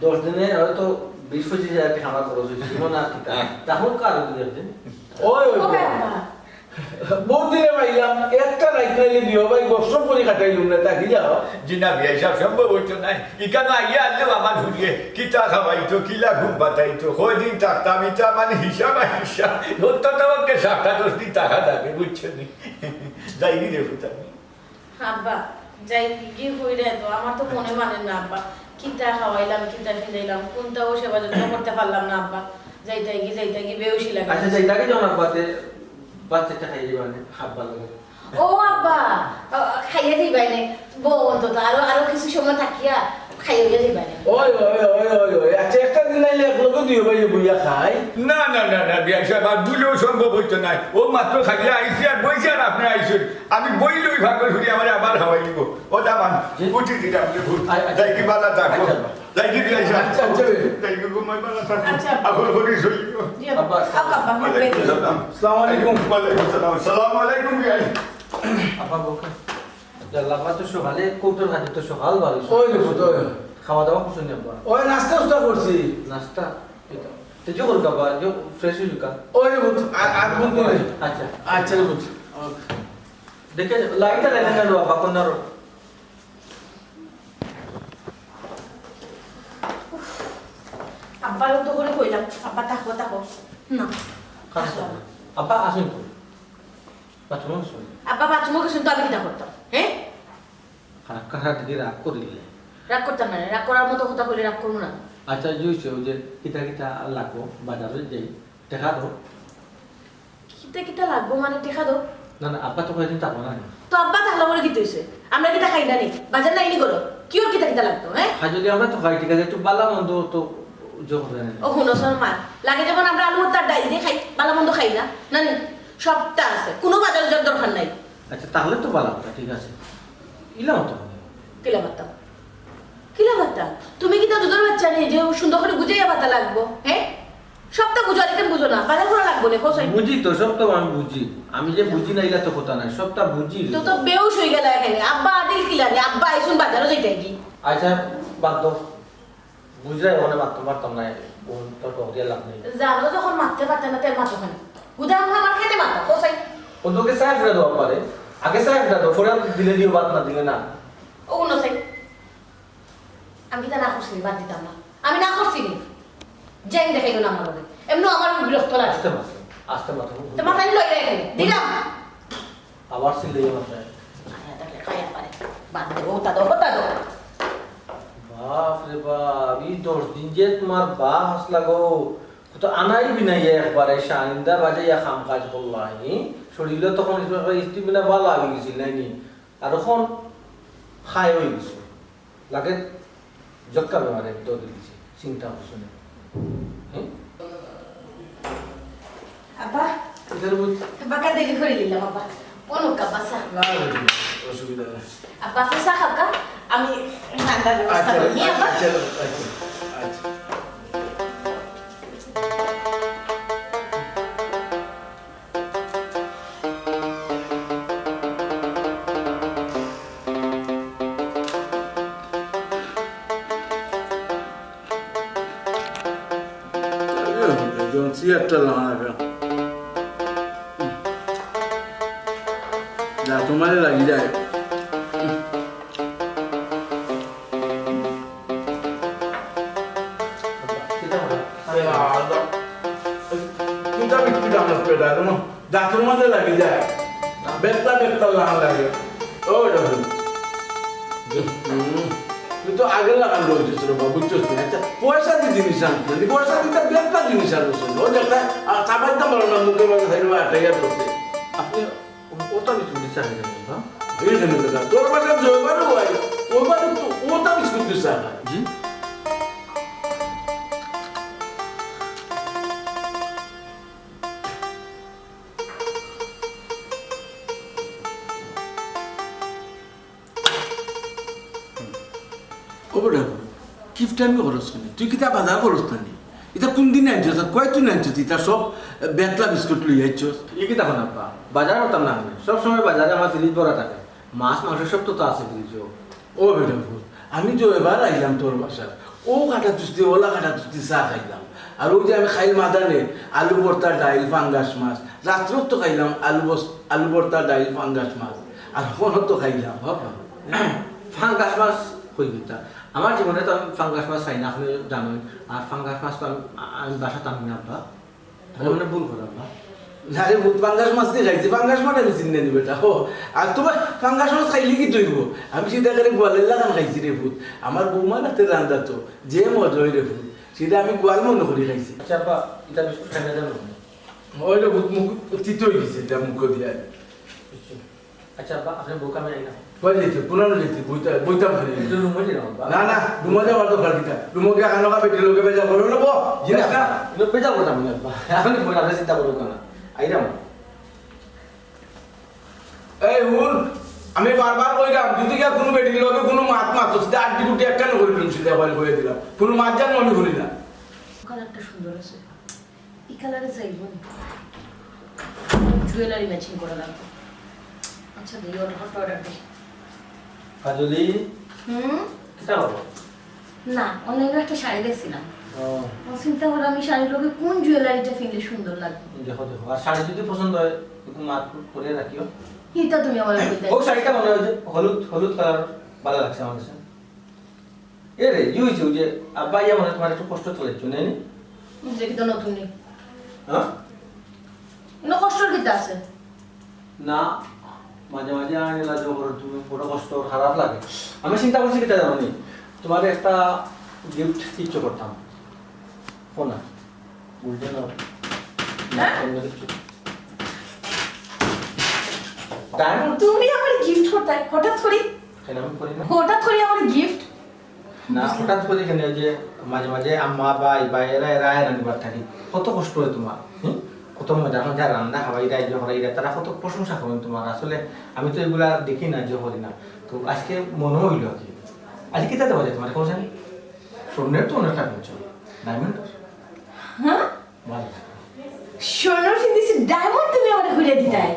দশ দিনে হয়তো বিশ পঁচিশ হাজার টেকা আমার খরচ অইছে, জীবন আর কিতা। হ্যাঁ। থাকুক আর দুই একদিন। ওই, ওই, ওই। আব্বা। বউত দিনে পাইলাম, একটা রাইত নাইলে দুইও ভাই গপ সপ করি কাটাইলুম না, থাকি যাও। জি না, বিয়াই সাব, সম্ভব অইতো নায়। ইখানো আইয়া আনলেও আমার ফুরিয়ে কিতা খাওয়াইতো, কিলা ঘুম পাতাইতো, কয়দিন থাকতাম, ইটা মানে হিসাব আর হিসাব। অন্তত পক্ষে সাতটা দশ দিন থাকা লাগে, বুঝছো নি? যাইগি রে ফুত আমি। আব্বা, যাইগি কইরা তো, আমার তো মনে মানে না আব্বা। কিতা খাওয়াইলাম, কিতা পিন্দাইলাম, কুনটাও সেবা যত্ন করতে পারলাম না আব্বা। যাইতাগি, যাইতাগি, বেউসি লাগে। আচ্ছা, যাইতাগি যখন আব্বাতে বাচ্চাটা খাইয়ে দিবা নে, আব্বা লাগে। ও আব্বা, আ, খাইয়া দিবায় নে। বউ অন্তত আরো, আরো কিছু সময় থাকিয়া খাইয়া দিবায় নে। ওই, ওই, ওই, ওই, ওই। আচ্ছা, একটা দিন আইলে এক লগে দুইও ভাই বইয়া খাই। না, না, না, না, বিয়াই সাব, আর ভুলেও সম্ভব অইতো নায়। ও মাত্র খাইয়া আইছি আর বইছি আর আপনে আইছইন। আমি বইলে ওই ভাগর ঘুরি আমারে আবার খাওয়াই দিব। ও দামান, জি। উঠি দিলাম রে ফুত। আ-, আচ্ছা। যাইগি, বালা থাকো। আচ্ছা। যাইগি, বিয়াই সাব। আচ্ছা, আচ্ছা। যাইগি, ঘুমাই, বালা থাকো। আচ্ছা। আবার করি শুইও। জি, আব্বা। আব্বা, আব্বা, আব্বা। ওয়ালাইকুম সালাম। আসসালামু আলাইকুম। ওয়ালাইকুম সালাম। আসসালামু আলাইকুম, বিয়াই। আব্বা, বউকে। আব্বা তো সকালে, কৌটোর কাছে তো সকাল বাড়ি। ওই রে ফুত, ওই। খাওয়া দাওয়া করছইন নি আব্বা? ওই নাস্তা উস্তা করছি। নাস্তা? এটা। তে যে করুক আব্বা, যে fresh অইযুক্কা। ওই রে ফুত, আর, আর ফুত দিলে। আচ্ছা। আচ্ছা রে ফুত। দেখে, লাইটটা লাগাই না রে আব্বা, কোন ধরো? আব্বারও তো করে কইলাম, আব্বা থাকো, থাকো। না, থাকো না। আব্বা আসুন তো। বাথরুমে আসুন। আব্বা বাথরুমে গেছইন তো আমি কিতা করতাম, হ্যাঁ? খারাপ খারাপ দিকে রাগ করিলে। রাগ করতাম না, রাগ করার মতো কথা কইলে রাগ করবো না। আচ্ছা, যে হইছে, ওই যে কিতা কিতা লাগবো, বাজারে যাই, টেকা দেও। কিতা কিতা লাগবো মানে টেকা দেও? না, না, আব্বা তো কয়দিন থাকবো না। তো আব্বা থাকলে বলে কিতা হইছে? আমরা কিতা খাই না নি? বাজার নাই নি করো? কি ওর কিতা কিতা লাগতো, হ্যাঁ? হ্যাঁ, যদি আমরা তো খাই, ঠিক আছে, একটু বালা মন্দ তো জোর করে নেন। ও হুনো শর্মা, লাগে যখন আমরা আলু ভর্তা ডাইল দিয়ে খাই, বালা মন্দ খাই না, না নি? সবটা আছে, কোনো বাজার যাওয়ার দরকার নাই। আচ্ছা, তাহলে তো বালা কথা, ঠিক আছে। ইলা মতো। কিলা মারতাম? কিলা মারতাম? তুমি কিতা দুধর বাচ্চা নি যে সুন্দর করে বুঝাইয়া মাতা লাগবো, হ্যাঁ? সবটা বুঝো, আর এখানে বুঝো না। বাজার করা লাগবো না, কোথায়? বুঝি তো, সব তো আমি বুঝি। আমি যে বুঝি না, ইলা তো কথা নাই, সবটা বুঝি। তো, তো বেউস হয়ে গেল এখানে। আব্বা আদিল কি লাগে? আব্বা আইসুন বাজারও যাইতাগি। আচ্ছা, বাদ দাও। বুঝরায়, ওখানে মারতে পারতাম না, ও তো টক দিয়ে লাভ নেই। জানো যখন মারতে পারতে না, তেল মারতো কেন? গুদাম আমার খেতে মারতো, কোথায়? ও তোকে সাহেব রে দেওয়া পারে। আগে সাহেব রে দেও, পরে দিলে দিও, বাদ না দিলে না। ও কোনো সাহেব। আমি কিতা না করছি, বাদ দিতাম না। আমি না করছি নি। জ্যাং দেখাইও না আমার লগে। এমনেও আমার বিরক্ত লাগে। আস্তে মাতো, আস্তে মাতো। তো মাথায় লই রে এখানে। দিলাম। আবার সিলেই মাথায়। আরে, তাহলে খাইয়া পারে। বাদ দে, ওটা দাও, ওটা দাও। বাপ রে বাপ, এই দশ দিন যে তোমার বা হাসলা গো। কত আনাই বিনাই একবারে শাইন্দা বাজাইয়া কাম কাজ করলা, হি? শরীরে তখন ইস্তি বিনা বালা হয়ে গেছিল, নাইনি? আর এখন খায় হয়ে গেছে। লাগে জটকা বেমারে দৌড় দিছে, চিন্তা করছো না। হ্যাঁ? আব্বা। এটার বুঝ- বাঁকা দেরি করে দিলাম, আব্বা। অনুকা বাসা। না, না, না, অসুবিধা নেই। আব্বা, আপনি চা খাওকা? আমি ঠান্ডার ব্যবস্থা আচ্ছা, করি, আব্বা। আচ্ছা, আচ্ছা, আচ্ছা। চেয়ারটা লাগানো। যা তোমারে লাগি যায়। কিতা বিস্কুট আমার পেটা, তোমার দাঁতর মাঝে লাগি যায়। বেত্তা বেত্তা লাগান লাগে। ও, দেখো। হুম। তুই তো আগে লাগান রয়েছিস রে বাবা, বুঝছিস না? আচ্ছা, পয়সা দিয়ে জিনিস আনছিস না। পয়সা দিতে বেত্তা জিনিস আনছিস না। ও দেখ, আর চাবাইতে পারো না, মুখে মাঝে সাইডে আটাইয়া ধরছে। আপনি ও-, ওটা আমি ছুটি চাই না, হ্যাঁ? এই জন্য তো তোর বাসা যে ওইবারও হয়, ওইবারও তো ওটা আমি ছুটি চাই না। জি? ও বেটা, কিফটা আমি খরচ করি? তুই কিতা বাজার খরচ করি? এটা কোন দিন আনছিস? আর কয় তুই আনছিস? এটা সব বেতলা বিস্কুট লই আইছস। ই কিতা কন আব্বা? বাজার করতাম না আমি। সব সময় বাজারে আমার ফ্রিজ ভরা থাকে। মাছ, মাংস সব তো, তো আছে ফ্রিজো। ও বেটা ফুত, আমি তো এবার আইলাম তোর বাসাত। ও কাটা তুস্তি, ওলা কাটা তুস্তি চা খাইলাম। আর ওই যে আমি খাইল মাদানে আলু ভর্তা, ডাইল, ফাঙ্গাস মাছ। রাত্রেও তো খাইলাম আলু বস-, আলু ভর্তা, ডাইল, ফাঙ্গাস মাছ। আর অখনো তো খাইলাম, বাবা। ফাঙ্গাস মাছ কই কিতা? আমার জীবনে তো আমি ফাঙ্গাস মাছ খাই না, আপনি জানেন। আর ফাঙ্গাস মাছ তো আমি, আমি বাসাত আনি না, আব্বা। তাহলে মানে ভুল করলাম না? না রে ফুত, ফাঙ্গাস মাছ দি খাইছি, ফাঙ্গাস মাছ আমি চিনি নি বেটা। ও, আর তুমার ফাঙ্গাস মাছ খাইলে কিতা অইবো? আমি সিধা করি গোয়ালর লাখান খাইছি রে ফুত। আমার বৌমার হাতের রান্দা তো যে মজা অয় রে ফুত, সিধা আমি গোয়াল মনো করি খাইছি। আচ্ছা আব্বা, ইতা বিস্কুট খাইলে জানো? ওই রে ফুত, মুখ তিতো অই গেছে, ইতা মুখো দিয়া। আচ্ছা, আব্বা, আপনি বউ কামে আইন না। কই যাইতে? পুরানো যাইতে, বইতা-, বইতাম খালি। একটু রুমো যাইলাম, আব্বা। না, না, রুমো যাওয়ার দরকার কিতা? রুমো গিয়া খানো খাবে, বেটির লগে বেজার করো না, বউ। জি না, আব্বা। ইনো বেজার করতাম না, আব্বা। আপনি বই, আপনি চিন্তা করুন না। আইরাম। এই হুন, আমি বারবার কইরাম, যদি গিয়া কুনু বেটির লগে কুনু মাত মাতস, সিধা আড্ডি গুড্ডি একখান করি দিলাম, সিধা একবার কই দিলাম। কুনু মাত জানো আমি করি না। কালারটা সুন্দর আছে। ই কালারে চাইবো নি? জুয়েলারি ম্যাচিং করা লাগবো। আচ্ছা, দেই, অর্ডার, অর্ডার দেই। কাজলি, হুম? কিতা করো? না, অনলাইনে একটা শাড়ি দেখছিলাম। ও। ও চিন্তা করলাম, ই শাড়ির লগে কোন জুয়েলারিটা ফিনলে সুন্দর লাগবে। দেখো, দেখো। আর শাড়ি যদি পছন্দ হয়, একটু মার্ক করে রাখিও। কিতা তুমি আমার কইতে? ও শাড়িটা মনে হয় যে হলুদ, হলুদ কালার ভালো লাগছে আমার কাছে। এ রে, ই অইছে, ওই যে আব্বা আইয়া মনে হয় তোমার একটু কষ্ট চলেছে, নেই নি? যে কিতা নতুন নি? হ্যাঁ? ইনো কষ্টর কিতা আছে? না, মাঝে মাঝে আইলা যে করো তুমি, বড় কষ্ট, খারাপ লাগে। আমি চিন্তা করছি কিতা জানো নি? তোমার একটা গিফট কিচ্ছু করতাম। শোনা, বুঝলে না? না, হ্যাঁ? অন্য কিছু। ডায়মন্ড। তুমি আমার গিফট করতে হঠাৎ করি? কেন আমি করি না? হঠাৎ করি আমার গিফট? না, হঠাৎ করি কেন? ওই যে মাঝে মাঝে আম্মা, ভাই, ভাই, এরা, এরা, এরা নিবার থাকি। কত কষ্ট হয় তোমার, হুম? কত মজা মজা রান্না খাওয়াই দেয়, যে করাই দেয়, তারা কত প্রশংসা করেন তোমার। আসলে আমি তো এগুলা দেখি না, যে করি না। তো আজকে মনে হইল আর কি। আজকে কিতা দেওয়া যায় তোমার, কও জানি? স্বর্ণের তো অনেকটা কিনছো, ডায়মন্ড। হ্যাঁ? ভালো। স্বর্ণ ফিন্দিছি, ডায়মন্ড তুমি আমারে ঘুরে দিতাই?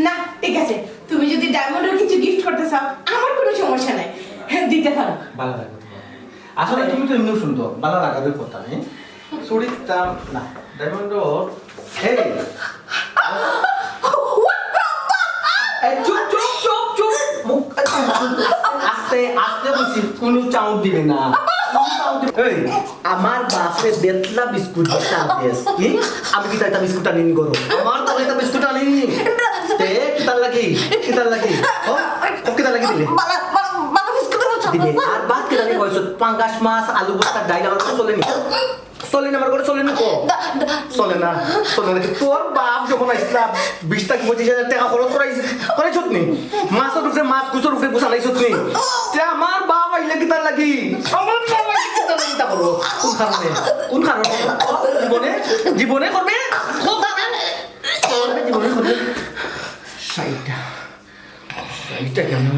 না, ঠিক আছে, তুমি যদি ডায়মন্ডের কিছু গিফট করতে চাও, আমার কোনো সমস্যা নাই, হ্যাঁ, দিতে পারো। ভালো লাগবে তোমার। আসলে তুমি তো এমনিও সুন্দর, ভালো লাগারই কথা, হ্যাঁ? চুরির দাম না, ডায়মন্ড ওর, এই। এই, চুপ, চুপ, চুপ, চুপ। মুখ, আস্তে, আস্তে বলছি, কোনো চাউন্ড দিবে না। কোনো চাউন্ড দিবে, এই, আমার বাপরে বেতলা বিস্কুট দিয়ে চা দিস। কি? আমি কিতা ইতা বিস্কুট আনিনি ঘরো? আমার তো ইতা বিস্কুট আনিনি। তে, কিতার লাগি? কিতার লাগি? ও, ও কিতার লাগি দিলে? বালা, বালা, বালা বিস্কুট আনো। দিলে। আর ভাত কিতার লাগি খাইছো? পাঙ্গাস মাছ, আলু ভর্তা, ডাইল, আমার তো চলেনি। চলেনি, আমার ঘরে চলেনি তো। দা, দা। চলে না, চলে না। তোর বাপ যখন আইসলা, বিশ লাখ পঁচিশ হাজার টাকা খরচ করাইছ-, করাইছত নি? মাছর উপরে মাছ, গুছর উপরে গুছ আনাইছত নি? তে আমার বাপ আইলে কিতার লাগি? আমার বাপ আইলে কিতার লাগি তা করো? কোন কারণে? কোন কারণে? জীবনে? জীবনে করবে? কোন কারণে? জীবনে করবে? শাড়িটা। শাড়িটা কেমন?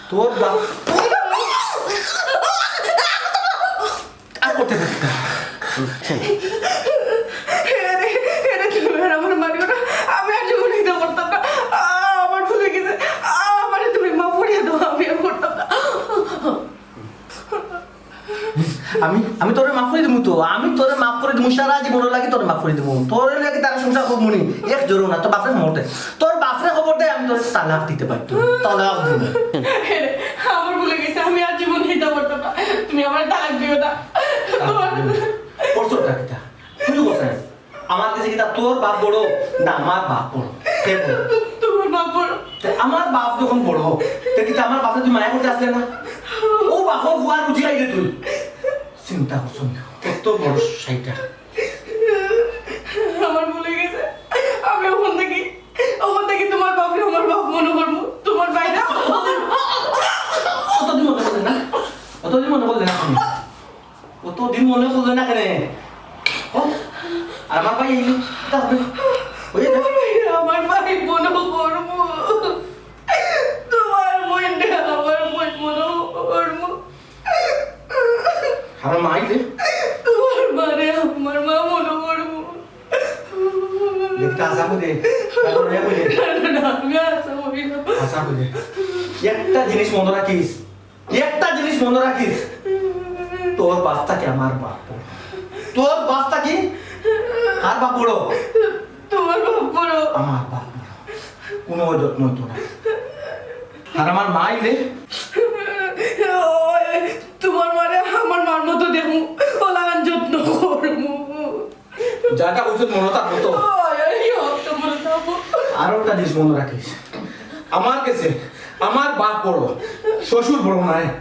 তোর বাপ। আর করতে পারবি না। এরে, এরে, তুমি আর আমার মারিও না। আমি আর জীবনে ইতা করতাম না। আ, আমার ভুল অই গেছে। আ, আমারে তুমি মাফ করিয়া দাও, আমি আর করতাম না। আমি, আমি তোরে মাফ করি দিমু তো। আমি তোরে মাফ করি দিমু, সারা জীবনর লাগি তোরে মাফ করি দিমু। তোরে লাগি তার সংসার করমু নি। এক জোরও না, তোর বাপরে খবর দে। তোর বাপরে খবর দে, আমি তোরে তালাক দিতে পারতাম। তালাক দিমু। এরে, আমার ভুল অই গেছে, আমি আর জীবনে ইতা করতাম না। তুমি আমারে তালাক দিও না। তালাক দিও না। করছো কিতা? তুই করছিস? আমার কাছে কিতা তোর বাপ বড় না আমার বাপ বড়? কে বড়? তোমার বাপ বড়। তে আমার বাপ যখন বড়, তে কিতা আমার বাপরে তুই মায়া করতে আসলে না? ও বাপর ফুয়া রুজি খাইলে তুই। চিন্তা করছো না? কত বড় শাড়িটা। আমার ভুল অই গেছে। আমি অখন থাকি, অখন থাকি তোমার বাপরে আমার বাপ মনো করমু। তোমার বাইরে কতদিন মনে করলে না? কতদিন মনে করলে না তুমি? কতদিন মনে করলে না কেনে? ও, আর আমার ভাই এই, কিতা হবে? ওই যে আমার ভাই, আমার ভাই মনো করমু। তোমার বইনরে আমার বইন মনো করমু। আমার মা আইলে? তোমার মারে আমার মা মনো করমু। আমি হাছা কইরাম। হাছা কইরে। একটা জিনিস মনো রাখিস, একটা জিনিস মনো রাখিস, তোর বাপ থাকি আমার বাপ বড়। তোর বাপ থাকি কার বাপ বড়? তুমার বাপ বড়। আমার বাপ বড়। কুনু যত্ন অইতো না। আর আমার মা আইলে? ওই, তুমার মারে আমার মার মতো দেখমু, অলাখান যত্ন করমু। যেটা কইছস মনো থাকবো তো। ওই, ওই, ওই, তো মনো থাকবো। আর একটা জিনিস মনো রাখিস, আমার গেছে আমার বাপ বড়, শ্বশুর বড় নায়।